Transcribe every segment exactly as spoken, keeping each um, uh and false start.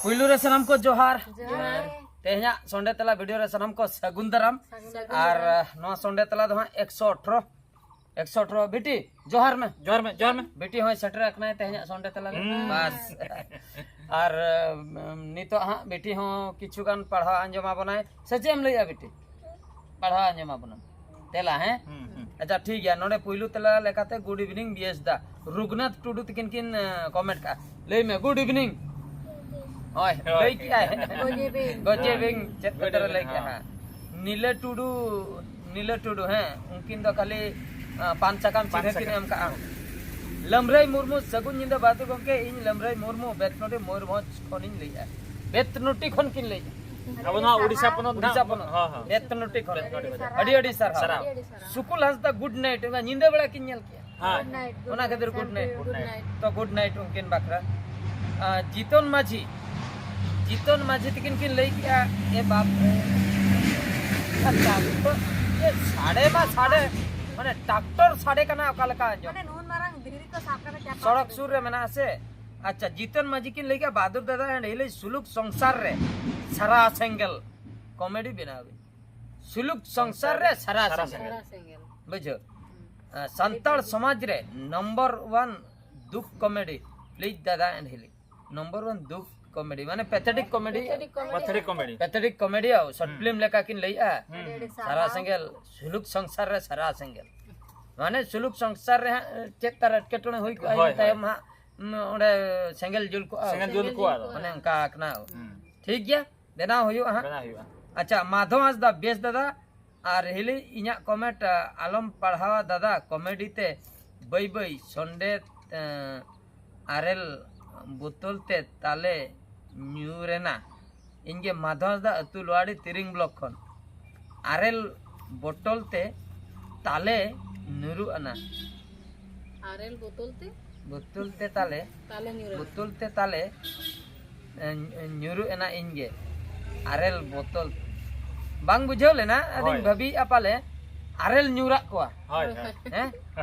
ᱯᱩᱭᱞᱩ ᱨᱮ ᱥᱟᱱᱟᱢ ᱠᱚ ᱡᱚᱦᱟᱨ᱾ ᱡᱚᱦᱟᱨ᱾ ᱛᱮᱦᱮᱧᱟᱜ ᱥᱚᱸᱰᱮ ᱛᱮᱞᱟ ᱵᱷᱤᱰᱤᱭᱳ ᱨᱮ ᱥᱟᱱᱟᱢ ᱠᱚ ᱥᱟᱹᱜᱩᱱ ᱫᱟᱨᱟᱢ᱾ ᱥᱟᱹᱜᱩᱱ ᱟᱨ ᱫᱟᱨᱟᱢ᱾ ᱱᱚᱣᱟ ᱥᱚᱸᱰᱮ ᱛᱮᱞᱟ ᱫᱚ ᱦᱟᱸᱜ ᱮᱠᱥᱚ ᱟᱴᱷᱨᱚ, ᱮᱠᱥᱚ ᱟᱴᱷᱨᱚ ᱵᱤᱴᱤ, ᱡᱚᱦᱟᱨ ᱢᱮ᱾ ᱡᱚᱦᱟᱨ ᱢᱮ, ᱡᱚᱦᱟᱨ ᱢᱮ᱾ ᱵᱤᱴᱤ ᱦᱚᱸᱭ ᱥᱮᱴᱮᱨ ᱟᱠᱟᱱᱟᱭ ᱛᱮᱦᱮᱧᱟᱜ ᱥᱚᱸᱰᱮ ᱛᱮᱞᱟ ᱨᱮ᱾ ᱦᱩᱸ᱾ ᱵᱟᱥ᱾ ᱟᱨ ᱩᱢ, ᱱᱤᱛᱚᱜ ᱦᱟᱸᱜ ᱵᱤᱴᱤ ᱦᱚᱸ ᱠᱤᱪᱷᱩ ᱜᱟᱱ ᱯᱟᱲᱦᱟᱣ ᱟᱸᱡᱚᱢ ᱟᱵᱚᱱᱟᱭ, ᱥᱮ ᱪᱮᱫ ᱮᱢ ᱞᱟᱹᱭᱮᱜᱼᱟ ᱵᱤᱴᱤ? ᱯᱟᱲᱦᱟᱣ ᱟᱸᱡᱚᱢ ᱟᱵᱚᱱᱟ ᱛᱮᱞᱟ, ᱦᱮᱸ? ᱦᱩᱸ, ᱦᱩᱸ᱾ ᱟᱪᱪᱷᱟ, ᱴᱷᱤᱠ ᱜᱮᱭᱟ᱾ ᱱᱚᱰᱮ ᱯᱩᱭᱞᱩ ᱛᱮᱞᱟ ᱞᱮᱠᱟᱛᱮ ᱜᱩᱰ ᱤᱵᱷᱤᱱᱤᱝ ᱵᱤ ᱮᱥ ᱫᱟ, ᱨᱩᱜᱷᱩᱱᱟᱛᱷ ᱴᱩᱰᱩ ᱛᱤᱠᱤᱱ ᱠᱤᱱ ᱠᱚᱢᱮᱱᱴ ᱠᱟᱜᱼᱟ᱾ ᱞᱟᱹᱭ ᱢᱮ, ᱜᱩᱰ ᱤᱵᱷᱤᱱᱤᱝ᱾ ᱦᱳᱭ, ᱦᱳᱭ᱾ ᱞᱟᱹᱭ ᱠᱮᱜᱼᱟᱭ᱾ ᱜᱚᱡᱮ ᱵᱤᱝ᱾ ᱜᱚᱡᱮ ᱵᱤᱝ, ᱪᱮᱫ ᱜᱚᱡᱮ ᱠᱟᱛᱷᱟ ᱨᱮ ᱵᱤᱝ, ᱞᱟᱹᱭ ᱠᱮᱜᱼᱟ, ᱦᱮᱸ᱾ ᱦᱮᱸ᱾ ᱱᱤᱞᱟᱹ ᱴᱩᱰᱩ, ᱱᱤᱞᱟᱹ ᱴᱩᱰᱩ, ᱦᱮᱸ, ᱩᱱᱠᱤᱱ ᱫᱚ ᱠᱷᱟᱹᱞᱤ, ᱟ, ᱯᱟᱱ ᱥᱟᱠᱟᱢ ᱯᱟᱱ ᱪᱤᱱᱦᱟᱹ ᱠᱤᱱ ᱥᱟᱠᱟᱢ᱾ ᱮᱢ ᱠᱟᱜᱼᱟ᱾ ᱞᱟᱹᱢᱨᱟᱹᱭ ᱢᱩᱨᱢᱩ, ᱥᱟᱹᱜᱩᱱ ᱧᱤᱫᱟᱹ ᱵᱟᱹᱫᱩ ᱜᱚᱢᱠᱮ, ᱤᱧ ᱞᱟᱹᱢᱨᱟᱹᱭ ᱢᱩᱨᱢᱩ, ᱵᱮᱛᱱᱚᱴᱤ ᱢᱚᱭᱩᱨᱵᱷᱚᱸᱡᱽ ᱠᱷᱚᱱᱤᱧ ᱞᱟᱹᱭᱮᱜᱼᱟ᱾ ᱵᱮᱛᱱᱚᱴᱤ ᱠᱷᱚᱱ ᱠᱤᱱ ᱞᱟᱹᱭᱮᱜᱼᱟ᱾ ᱟᱵᱚ ᱱᱚᱣᱟ ᱩᱲᱤᱥᱥᱟ ᱯᱚᱱᱚᱛ ᱩᱲᱤᱥᱥᱟ ᱱᱟᱜ ᱯᱚᱱᱚᱛ᱾ ᱦᱚᱸ, ᱦᱚᱸ᱾ ᱵᱮᱛᱱᱚᱴᱤ ᱠᱷᱚᱱ᱾ ᱵᱮᱛᱱᱚᱴᱤ ᱠᱷᱚᱱ᱾ ᱟᱹᱰᱤ ᱟᱹᱰᱤ ᱥᱟᱨᱦᱟᱣ᱾ ᱥᱟᱨᱦᱟᱣ᱾ ᱥᱩᱠᱩᱞ ᱦᱟᱸᱥᱫᱟ, ᱜᱩᱰ ᱱᱟᱭᱤᱴ᱾ ᱚᱱᱟ ᱧᱤᱫᱟᱹ ᱵᱮᱲᱟ ᱠᱤᱱ ᱧᱮᱞ ᱠᱮᱜᱼᱟ᱾ ᱦᱮᱸ᱾ ᱜᱩᱰ ᱱᱟᱭᱤᱴ, ᱜᱩᱰ ᱚᱱᱟ ᱱᱟᱭᱤᱴ, ᱠᱷᱟᱹᱛᱤᱨ ᱜᱩᱰ ᱥᱟᱱᱛᱤ, ᱱᱟᱭᱤᱴ᱾ Good night. ᱛᱚ, ᱜᱩᱰ ᱱᱟᱭᱤᱴ ᱩᱱᱠᱤᱱ ᱵᱟᱠᱷᱨᱟ᱾ ᱟᱨ ᱡᱤᱛᱚᱱ ᱢᱟᱹᱡᱷᱤ, ᱡᱤᱛᱚᱱ ᱢᱟᱹᱡᱷᱤ ᱛᱤᱠᱤᱱ ᱠᱤᱱ ᱞᱟᱹᱭ ᱠᱮᱜᱼᱟ, ᱮ ᱵᱟᱯ ᱨᱮ, ᱟᱨ ᱴᱨᱟᱠᱴᱚᱨ, ᱤᱭᱟᱹ, ᱥᱟᱰᱮ ᱢᱟ ᱥᱟᱰᱮ, ᱢᱟᱱᱮ, ᱴᱨᱟᱠᱴᱚᱨ ᱥᱟᱰᱮ ᱠᱟᱱᱟ ᱚᱠᱟ ᱞᱮᱠᱟ ᱟᱸᱡᱚᱢ᱾ ᱢᱟᱱᱮ, ᱱᱩᱱ ᱢᱟᱨᱟᱝ ᱫᱷᱤᱨᱤ ᱠᱚ ᱥᱟᱵ ᱠᱟᱛᱮ ᱪᱟᱯᱟᱫ ᱥᱚᱲᱚᱠ ᱠᱟᱫᱟ᱾ ᱥᱩᱨ ᱨᱮ ᱢᱮᱱᱟᱜᱼᱟ ᱥᱮ? ᱟᱪᱪᱷᱟ, ᱡᱤᱛᱚᱱ ᱢᱟᱹᱡᱷᱤ ᱠᱤᱱ ᱞᱟᱹᱭ ᱠᱮᱜᱼᱟ, ᱵᱟᱫᱩᱨ ᱫᱟᱫᱟ and ᱦᱤᱞᱤ ᱥᱩᱞᱩᱠ ᱥᱚᱝᱥᱟᱨ ᱨᱮ ᱥᱟᱨᱟ ᱥᱮᱸᱜᱮᱞ ᱠᱚᱢᱮᱰᱤ ᱵᱮᱱᱟᱣ ᱵᱤᱱ᱾ ᱥᱩᱞᱩᱠ ᱥᱚᱝᱥᱟᱨ ᱨᱮ ᱥᱟᱨᱟ ᱥᱟᱨᱟ ᱥᱮᱸᱜᱮᱞ᱾ ᱥᱮᱸᱜᱮᱞ᱾ ᱥᱟᱨᱟ ᱥᱮᱸᱜᱮᱞ᱾ ᱵᱩᱡᱷᱟᱹᱣ? ᱦᱩᱸ᱾ ᱟ, ᱥᱟᱱᱛᱟᱲ ᱥᱚᱢᱟᱡᱽ ᱨᱮ ᱱᱚᱢᱵᱚᱨ ᱚᱣᱟᱱ ᱫᱩᱠ ᱠᱚᱢᱮᱰᱤ, ᱯᱞᱤᱡ ᱫᱟᱫᱟ and ᱦᱤᱞᱤ᱾ ᱱᱚᱢᱵᱚᱨ ᱚᱣᱟᱱ ᱫᱩᱠ ᱠᱚᱢᱮᱰᱤ, ᱢᱟᱱᱮ ᱯᱮᱛᱷᱮᱴᱤᱠ ᱠᱚᱢᱮᱰᱤ᱾ ᱯᱮᱛᱷᱮᱴᱤᱠ ᱠᱚᱢᱮᱰᱤ᱾ ᱯᱮᱛᱷᱮᱴᱤᱠ ᱠᱚᱢᱮᱰᱤ ᱟᱣ, ᱥᱚᱨᱴ ᱦᱩᱸ᱾ ᱯᱷᱤᱞᱢ ᱞᱮᱠᱟ ᱠᱤᱱ ᱞᱟᱹᱭᱮᱜᱼᱟ᱾ ᱦᱩᱸ᱾ ᱟᱹᱰᱤ ᱟᱹᱰᱤ ᱥᱟᱨᱟ ᱥᱟᱨᱦᱟᱣ᱾ ᱥᱮᱸᱜᱮᱞ, ᱥᱩᱞᱩᱠ ᱥᱚᱝᱥᱟᱨ ᱨᱮ ᱥᱟᱨᱟ ᱥᱮᱸᱜᱮᱞ᱾ ᱢᱟᱱᱮ ᱥᱩᱞᱩᱠ ᱥᱚᱝᱥᱟᱨ ᱨᱮ ᱦᱟᱸᱜ ᱪᱮᱫ ᱛᱟᱨ ᱮᱴᱠᱮᱴᱚᱬᱮ ᱦᱩᱭ ᱠᱚᱜᱼᱟ, ᱦᱳᱭ, ᱤᱱᱟᱹ ᱛᱟᱭᱚᱢ ᱦᱳᱭ᱾ ᱦᱟᱸᱜ, ᱩᱸ, ᱚᱸᱰᱮ ᱥᱮᱸᱜᱮᱞ ᱡᱩᱞ ᱠᱚᱜᱼᱟ᱾ ᱥᱮᱸᱜᱮᱞ ᱡᱩᱞ ᱥᱮᱸᱜᱮᱞ ᱠᱚᱜᱼᱟ᱾ ᱡᱩᱞ ᱠᱚᱜᱼᱟ᱾ ᱢᱟᱱᱮ ᱚᱱᱠᱟ ᱠᱟᱱᱟ᱾ ᱦᱩᱸ᱾ ᱴᱷᱤᱠ ᱜᱮᱭᱟ, ᱵᱮᱱᱟᱣ ᱦᱩᱭᱩᱜᱼᱟ ᱦᱟᱸᱜ᱾ ᱵᱮᱱᱟᱣ ᱦᱩᱭᱩᱜᱼᱟ᱾ ᱟᱪᱪᱷᱟ, ᱢᱟᱫᱷᱚ ᱦᱟᱸᱥᱫᱟ, ᱵᱮᱥ ᱫᱟᱫᱟ, ᱟᱨ ᱦᱤᱞᱤ ᱤᱧᱟᱹᱜ ᱠᱚᱢᱮᱱᱴ, ᱟ, ᱟᱞᱚᱢ ᱯᱟᱲᱦᱟᱣᱟ ᱫᱟᱫᱟ, ᱠᱚᱢᱮᱰᱤ ᱛᱮ ᱵᱟᱹᱭ ᱵᱟᱹᱭ ᱥᱚᱸᱰᱮ, ᱮᱸ, ᱟᱨᱮᱞ ᱵᱳᱛᱚᱞ ᱛᱮ ᱛᱟᱞᱮ ᱧᱩᱨᱮᱱᱟ᱾ ᱤᱧ ᱜᱮ ᱢᱟᱫᱷᱚ ᱦᱟᱸᱥᱫᱟ, ᱟᱹᱛᱩ ᱞᱳᱣᱟᱲᱤ, ᱛᱤᱨᱤᱝ ᱵᱞᱚᱠ ᱠᱷᱚᱱ᱾ ᱟᱨᱮᱞ ᱵᱳᱛᱚᱞ ᱛᱮ ᱛᱟᱞᱮ ᱧᱩᱨᱩᱜ ᱟᱱᱟ᱾ ᱟᱨᱮᱞ ᱵᱳᱛᱚᱞ ᱛᱮ? ᱵᱳᱛᱚᱞ ᱛᱮ ᱛᱟᱞᱮ? ᱛᱟᱞᱮ ᱧᱩᱨᱩᱜ᱾ ᱵᱳᱛᱚᱞ ᱛᱮ ᱛᱟᱞᱮ, ᱮ, ᱧᱩᱨᱩᱜ ᱮᱱᱟ ᱤᱧ ᱜᱮ᱾ ᱟᱨᱮᱞ ᱵᱳᱛᱚᱞ᱾ ᱵᱟᱝ ᱵᱩᱡᱷᱟᱹᱣ ᱞᱮᱱᱟ, ᱟᱫᱚᱧ ᱦᱳᱭ᱾ ᱵᱷᱟᱹᱵᱤᱭᱮᱫᱼᱟ ᱯᱟᱞᱮ ᱟᱨᱮᱞ ᱧᱩᱨᱟᱜ ᱠᱚᱣᱟ᱾ ᱦᱳᱭ, ᱦᱳᱭ᱾ ᱦᱮᱸ?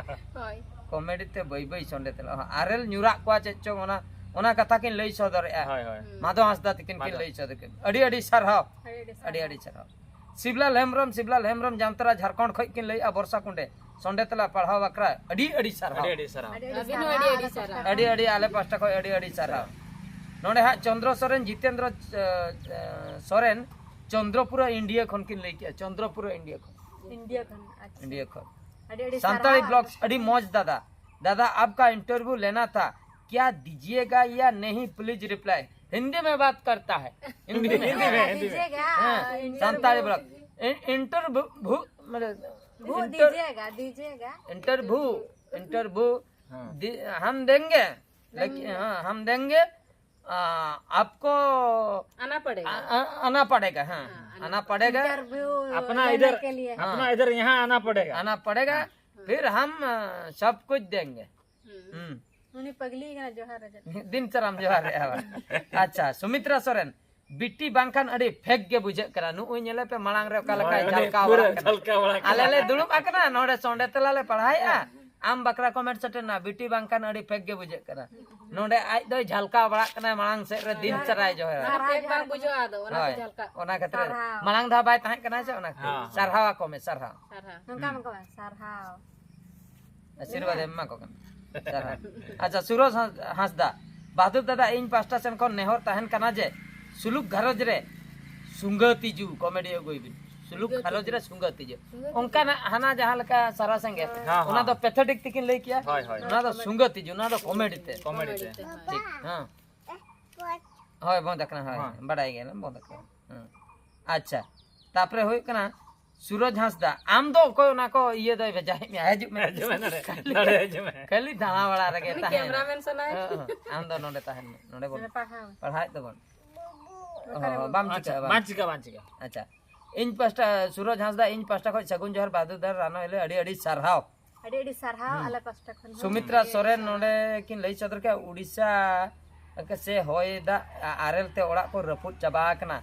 ᱦᱳᱭ᱾ ᱠᱚᱢᱮᱰᱤ ᱛᱮ ᱵᱟᱹᱭ ᱵᱟᱹᱭ ᱥᱚᱸᱰᱮ ᱛᱮᱞᱟ᱾ ᱟᱨᱮᱞ ᱧᱩᱨᱟᱜ ᱠᱚᱣᱟ ᱪᱮᱫ ᱪᱚᱝ ᱚᱱᱟ ᱚᱱᱟ ᱠᱟᱛᱷᱟ ᱠᱤᱱ ᱞᱟᱹᱭ ᱥᱚᱫᱚᱨᱮᱜᱼᱟ᱾ ᱦᱳᱭ, ᱦᱳᱭ᱾ ᱢᱟᱫᱷᱚ ᱦᱟᱸᱥᱫᱟ ᱛᱤᱠᱤᱱ ᱠᱤᱱ ᱞᱟᱹᱭ ᱥᱚᱫᱚᱨ ᱠᱮᱫ᱾ ᱟᱹᱰᱤ ᱟᱹᱰᱤ ᱥᱟᱨᱦᱟᱣ᱾ ᱟᱹᱰᱤ ᱟᱹᱰᱤ ᱥᱟᱨᱦᱟᱣ᱾ ᱥᱤᱵᱞᱟᱞ ᱦᱮᱢᱵᱨᱚᱢ, ᱥᱤᱵᱞᱟᱞ ᱦᱮᱢᱵᱨᱚᱢ ᱡᱟᱢᱛᱟᱨᱟ ᱡᱷᱟᱲᱠᱷᱚᱸᱰ ᱠᱷᱚᱱ ᱠᱤᱱ ᱞᱟᱹᱭᱮᱜᱼᱟ, ᱵᱚᱨᱥᱟ ᱠᱩᱸᱰᱮ᱾ ᱥᱚᱸᱰᱮ ᱛᱮᱞᱟ ᱯᱟᱲᱦᱟᱣ ᱵᱟᱠᱷᱨᱟ ᱟᱹᱰᱤ ᱟᱹᱰᱤ ᱥᱟᱨᱦᱟᱣ᱾ ᱟᱹᱰᱤ ᱟᱹᱰᱤ ᱥᱟᱨᱦᱟᱣ᱾ ᱟᱹᱰᱤ ᱟᱹᱰᱤ ᱟᱹᱵᱤᱱ ᱦᱚᱸ ᱥᱟᱨᱦᱟᱣ᱾ ᱟᱹᱰᱤ ᱟᱹᱰᱤ ᱥᱟᱨᱦᱟᱣ᱾ ᱟᱹᱰᱤ ᱟᱹᱰᱤ ᱟᱞᱮ ᱯᱟᱦᱴᱟ ᱠᱷᱚᱱ ᱟᱹᱰᱤ ᱟᱹᱰᱤ ᱥᱟᱨᱦᱟᱣ᱾ ᱱᱚᱰᱮ ᱦᱟᱸᱜ ᱪᱚᱱᱫᱨᱚ ᱥᱚᱨᱮᱱ, ᱡᱤᱛᱮᱱᱫᱨᱚ, ᱮ, ᱮ, ᱥᱚᱨᱮᱱ, ᱪᱚᱱᱫᱨᱚᱯᱩᱨᱟ ᱤᱱᱰᱤᱭᱟ ᱠᱷᱚᱱ ᱠᱤᱱ ᱞᱟᱹᱭ ᱠᱮᱜᱼᱟ, ᱪᱚᱱᱫᱨᱚᱯᱩᱨᱟ ᱤᱱᱰᱤᱭᱟ ᱠᱷᱚᱱ᱾ ᱤᱱᱰᱤᱭᱟ ᱠᱷᱚᱱ, ᱟᱪᱪᱷᱟ᱾ ᱤᱱᱰᱤᱭᱟ ᱠᱷᱚᱱ᱾ ᱟᱹᱰᱤ ᱟᱹᱰᱤ ᱥᱟᱱᱛᱟᱲᱤ ᱥᱟᱨᱦᱟᱣ᱾ ᱵᱞᱚᱜᱥ, ᱟᱹᱰᱤ ᱢᱚᱡᱽ ᱫᱟᱫᱟ᱾ दादा, आपका इंटरव्यू लेना था, क्या दीजिएगा या नहीं, प्लीज रिप्लाई। हिंदी में बात करता है। हिंदी में। हिंदी में, हिंदी में। दीजिएगा, हाँ, इंटरव्यू। संताली ब्लॉग। इन-, इंटरव्यू, भू-, मतलब, भू इंटर-, दीजिएगा, दीजिएगा। इंटरव्यू, इंटरव्यू हाँ। दि-, हम देंगे, लेकिन, देंगे। हाँ, हम देंगे। आ, आपको आना पड़ेगा। आ, आ, आना पड़ेगा, हाँ, हाँ, आना आना पड़ेगा। इंटरव्यू अपना लेने इधर, के लिए। हाँ। अपना इधर यहाँ आना पड़ेगा। आना पड़ेगा, हाँ। फिर हम, आ, सब कुछ देंगे। हम्म। हम्म। उन्हीं पगली का जोहार है जरा। दिन चराम जोहार है, हाँ। अच्छा, सुमित्रा सोरेन, ᱵᱤᱴᱤ ᱵᱟᱝᱠᱷᱟᱱ ᱟᱹᱰᱤ ᱯᱷᱮᱠ ᱜᱮ ᱵᱩᱡᱷᱟᱹᱜ ᱠᱟᱱᱟ᱾ ᱱᱩᱜᱼᱩᱭ ᱧᱮᱞᱮ ᱯᱮ, ᱢᱟᱲᱟᱝ ᱨᱮ ᱚᱠᱟ ᱞᱮᱠᱟᱭ ᱦᱳᱭ, ᱩᱱᱤ ᱡᱷᱟᱞᱠᱟᱣ ᱯᱩᱨᱟᱹ ᱵᱟᱲᱟᱜ ᱠᱟᱱᱟ᱾ ᱡᱷᱟᱞᱠᱟᱣ ᱵᱟᱲᱟᱜ ᱠᱟᱱᱟ᱾ ᱟᱞᱮ ᱞᱮ ᱫᱩᱲᱩᱵ ᱟᱠᱟᱱᱟ, ᱱᱚᱰᱮ ᱥᱚᱸᱰᱮ ᱛᱮᱞᱟ ᱞᱮ ᱯᱟᱲᱦᱟᱣᱮᱫᱼᱟ, ᱟᱢ ᱵᱟᱠᱷᱨᱟ ᱠᱚᱢᱮᱱᱴ ᱥᱮᱴᱮᱨ ᱮᱱᱟ, ᱵᱤᱴᱤ ᱵᱟᱝᱠᱷᱟᱱ ᱟᱹᱰᱤ ᱯᱷᱮᱠ ᱜᱮ ᱵᱩᱡᱷᱟᱹᱜ ᱠᱟᱱᱟ᱾ ᱱᱚᱰᱮ ᱟᱡ ᱫᱚᱭ ᱡᱷᱟᱞᱠᱟᱣ ᱵᱟᱲᱟᱜ ᱠᱟᱱᱟ, ᱢᱟᱲᱟᱝ ᱥᱮᱫ ᱨᱮ ᱫᱤᱱ ᱪᱟᱨᱟᱭ ᱡᱚᱦᱮᱨᱟ᱾ ᱚᱱᱟ ᱯᱷᱮᱠ ᱵᱟᱝ ᱵᱩᱡᱷᱟᱹᱜᱼᱟ, ᱟᱫᱚ ᱚᱱᱟ ᱛᱮ ᱦᱳᱭ, ᱡᱷᱟᱞᱠᱟᱜ ᱚᱱᱟ ᱠᱷᱟᱹᱛᱤᱨ ᱥᱟᱨᱦᱟᱣ᱾ ᱢᱟᱲᱟᱝ ᱫᱷᱟᱣ ᱵᱟᱭ ᱛᱟᱦᱮᱸ ᱠᱟᱱᱟ ᱥᱮ, ᱚᱱᱟ ᱠᱷᱟᱹᱛᱤᱨ᱾ ᱦᱮᱸ, ᱦᱮᱸ᱾ ᱥᱟᱨᱦᱟᱣ ᱟᱠᱚ ᱢᱮ, ᱥᱟᱨᱦᱟᱣ᱾ ᱥᱟᱨᱦᱟᱣ᱾ ᱱᱚᱝᱠᱟ ᱦᱩᱸ᱾ ᱢᱟ ᱠᱚ ᱢᱮ, ᱥᱟᱨᱦᱟᱣ᱾ ᱟᱥᱤᱨᱵᱟᱫ ᱮᱢ ᱮᱢᱟ ᱠᱚ ᱠᱟᱱᱟ᱾ ᱥᱟᱨᱦᱟᱣ᱾ ᱟᱪᱪᱷᱟ, ᱥᱩᱨᱚᱡᱽ ᱦᱟᱸᱥ-, ᱦᱟᱸᱥᱫᱟ, ᱵᱟᱦᱟᱫᱩᱨ ᱫᱟᱫᱟ, ᱤᱧ ᱯᱟᱦᱴᱟ ᱥᱮᱱ ᱠᱷᱚᱱ ᱱᱮᱦᱚᱨ ᱛᱟᱦᱮᱱ ᱠᱟᱱᱟ ᱡᱮ ᱥᱩᱞᱩᱠ ᱜᱷᱟᱨᱚᱸᱡᱽ ᱨᱮ ᱥᱩᱸᱜᱟᱹ ᱛᱤᱡᱩ ᱠᱚᱢᱮᱰᱤ ᱟᱹᱜᱩᱭ ᱵᱤᱱ᱾ ᱥᱩᱞᱩᱠ ᱥᱩᱸᱜᱟᱹ ᱜᱷᱟᱨᱚᱸᱡᱽ ᱛᱤᱡᱩ᱾ ᱨᱮ ᱥᱩᱸᱜᱟᱹ ᱛᱤᱡᱩ᱾ ᱥᱩᱸᱜᱟᱹ ᱛᱤᱡᱩ᱾ ᱚᱱᱠᱟᱱᱟᱜ ᱦᱟᱱᱟ ᱡᱟᱦᱟᱸ ᱞᱮᱠᱟ ᱥᱟᱨᱟ ᱥᱮᱸᱜᱮᱞ, ᱦᱮᱸ, ᱚᱱᱟ ᱦᱮᱸ᱾ ᱫᱚ ᱯᱮᱛᱷᱮᱴᱤᱠ ᱛᱮᱠᱤᱱ ᱞᱟᱹᱭ ᱠᱮᱜᱼᱟ᱾ ᱦᱳᱭ, ᱦᱳᱭ᱾ ᱚᱱᱟ ᱫᱚ ᱥᱩᱸᱜᱟᱹ ᱛᱤᱡᱩ, ᱚᱱᱟ ᱫᱚ ᱠᱚᱢᱮᱰᱤ ᱛᱮ᱾ ᱠᱚᱢᱮᱰᱤ ᱛᱮ᱾ ᱴᱷᱤᱠ, ᱦᱮᱸ᱾ ᱦᱳᱭ, ᱵᱚᱱᱫ ᱟᱠᱟᱱᱟ, ᱦᱳᱭ, ᱦᱮᱸ᱾ ᱵᱟᱰᱟᱭ ᱜᱮᱭᱟᱞᱮ, ᱵᱚᱱᱫ ᱟᱠᱟᱱᱟ᱾ ᱦᱮᱸ᱾ ᱟᱪᱪᱷᱟ, ᱛᱟᱯᱚᱨᱮ ᱦᱩᱭᱩᱜ ᱠᱟᱱᱟ ᱥᱩᱨᱚᱡᱽ ᱦᱟᱸᱥᱫᱟ, ᱟᱢ ᱫᱚ ᱚᱠᱚᱭ ᱚᱱᱟ ᱠᱚ ᱤᱭᱟᱹ ᱫᱚᱭ ᱵᱷᱮᱡᱟᱭᱮᱫ ᱢᱮᱭᱟ? ᱦᱤᱡᱩᱜ ᱢᱮ᱾ ᱦᱤᱡᱩᱜ ᱢᱮ ᱱᱚᱰᱮ, ᱱᱚᱰᱮ ᱦᱤᱡᱩᱜ ᱢᱮ᱾ ᱠᱷᱟᱹᱞᱤ ᱫᱟᱬᱟ ᱵᱟᱲᱟ ᱨᱮᱜᱮ ᱩᱱᱤ ᱛᱟᱦᱮᱱᱟ᱾ ᱠᱮᱢᱨᱟᱢᱮᱱ ᱥᱟᱱᱟᱭᱮ ᱦᱮᱸ, ᱦᱮᱸ, ᱟᱢ ᱫᱚ ᱱᱚᱰᱮ ᱛᱟᱦᱮᱱ ᱢᱮ, ᱱᱚᱰᱮ ᱵᱚᱱ ᱱᱚᱰᱮ ᱯᱟᱲᱦᱟᱣ᱾ ᱯᱟᱲᱦᱟᱣᱮᱫ ᱛᱟᱵᱚᱱ᱾ ᱚᱠᱟᱨᱮ ᱚ, ᱵᱚᱱ ᱵᱟᱢ ᱟᱪᱪᱷᱟ, ᱪᱤᱠᱟᱹᱜᱼᱟ, ᱵᱟᱝ ᱵᱟᱝ᱾ ᱪᱤᱠᱟᱹᱜᱼᱟ, ᱵᱟᱝ ᱪᱤᱠᱟᱹᱜᱼᱟ᱾ ᱟᱪᱪᱷᱟ, ᱤᱧ ᱯᱟᱦᱴᱟ, ᱥᱩᱨᱚᱡᱽ ᱦᱟᱸᱥᱫᱟ, ᱤᱧ ᱯᱟᱦᱴᱟ ᱠᱷᱚᱱ ᱥᱟᱹᱜᱩᱱ ᱡᱚᱦᱟᱨ, ᱵᱟᱫᱩᱫᱟᱨ ᱨᱟᱱᱚ ᱦᱤᱞᱳ ᱟᱹᱰᱤ ᱟᱹᱰᱤ ᱥᱟᱨᱦᱟᱣ᱾ ᱟᱹᱰᱤ ᱟᱹᱰᱤ ᱥᱟᱨᱦᱟᱣ ᱦᱩᱸ᱾ ᱟᱞᱮ ᱯᱟᱥᱴᱟ ᱠᱷᱚᱱ ᱦᱚᱸ᱾ ᱥᱩᱢᱤᱛᱨᱟ ᱟᱹᱰᱤ ᱟᱹᱰᱤ ᱥᱚᱨᱮᱱ ᱥᱟᱨᱦᱟᱣ᱾ ᱱᱚᱰᱮ ᱠᱤᱱ ᱞᱟᱹᱭ ᱥᱚᱫᱚᱨ ᱠᱮᱫᱟ, ᱩᱲᱤᱥᱥᱟ ᱥᱮ ᱦᱚᱭ ᱫᱟᱜ ᱟ-, ᱟᱨᱮᱞ ᱛᱮ ᱚᱲᱟᱜ ᱠᱚ ᱨᱟᱹᱯᱩᱫ ᱪᱟᱵᱟ ᱟᱠᱟᱱᱟ᱾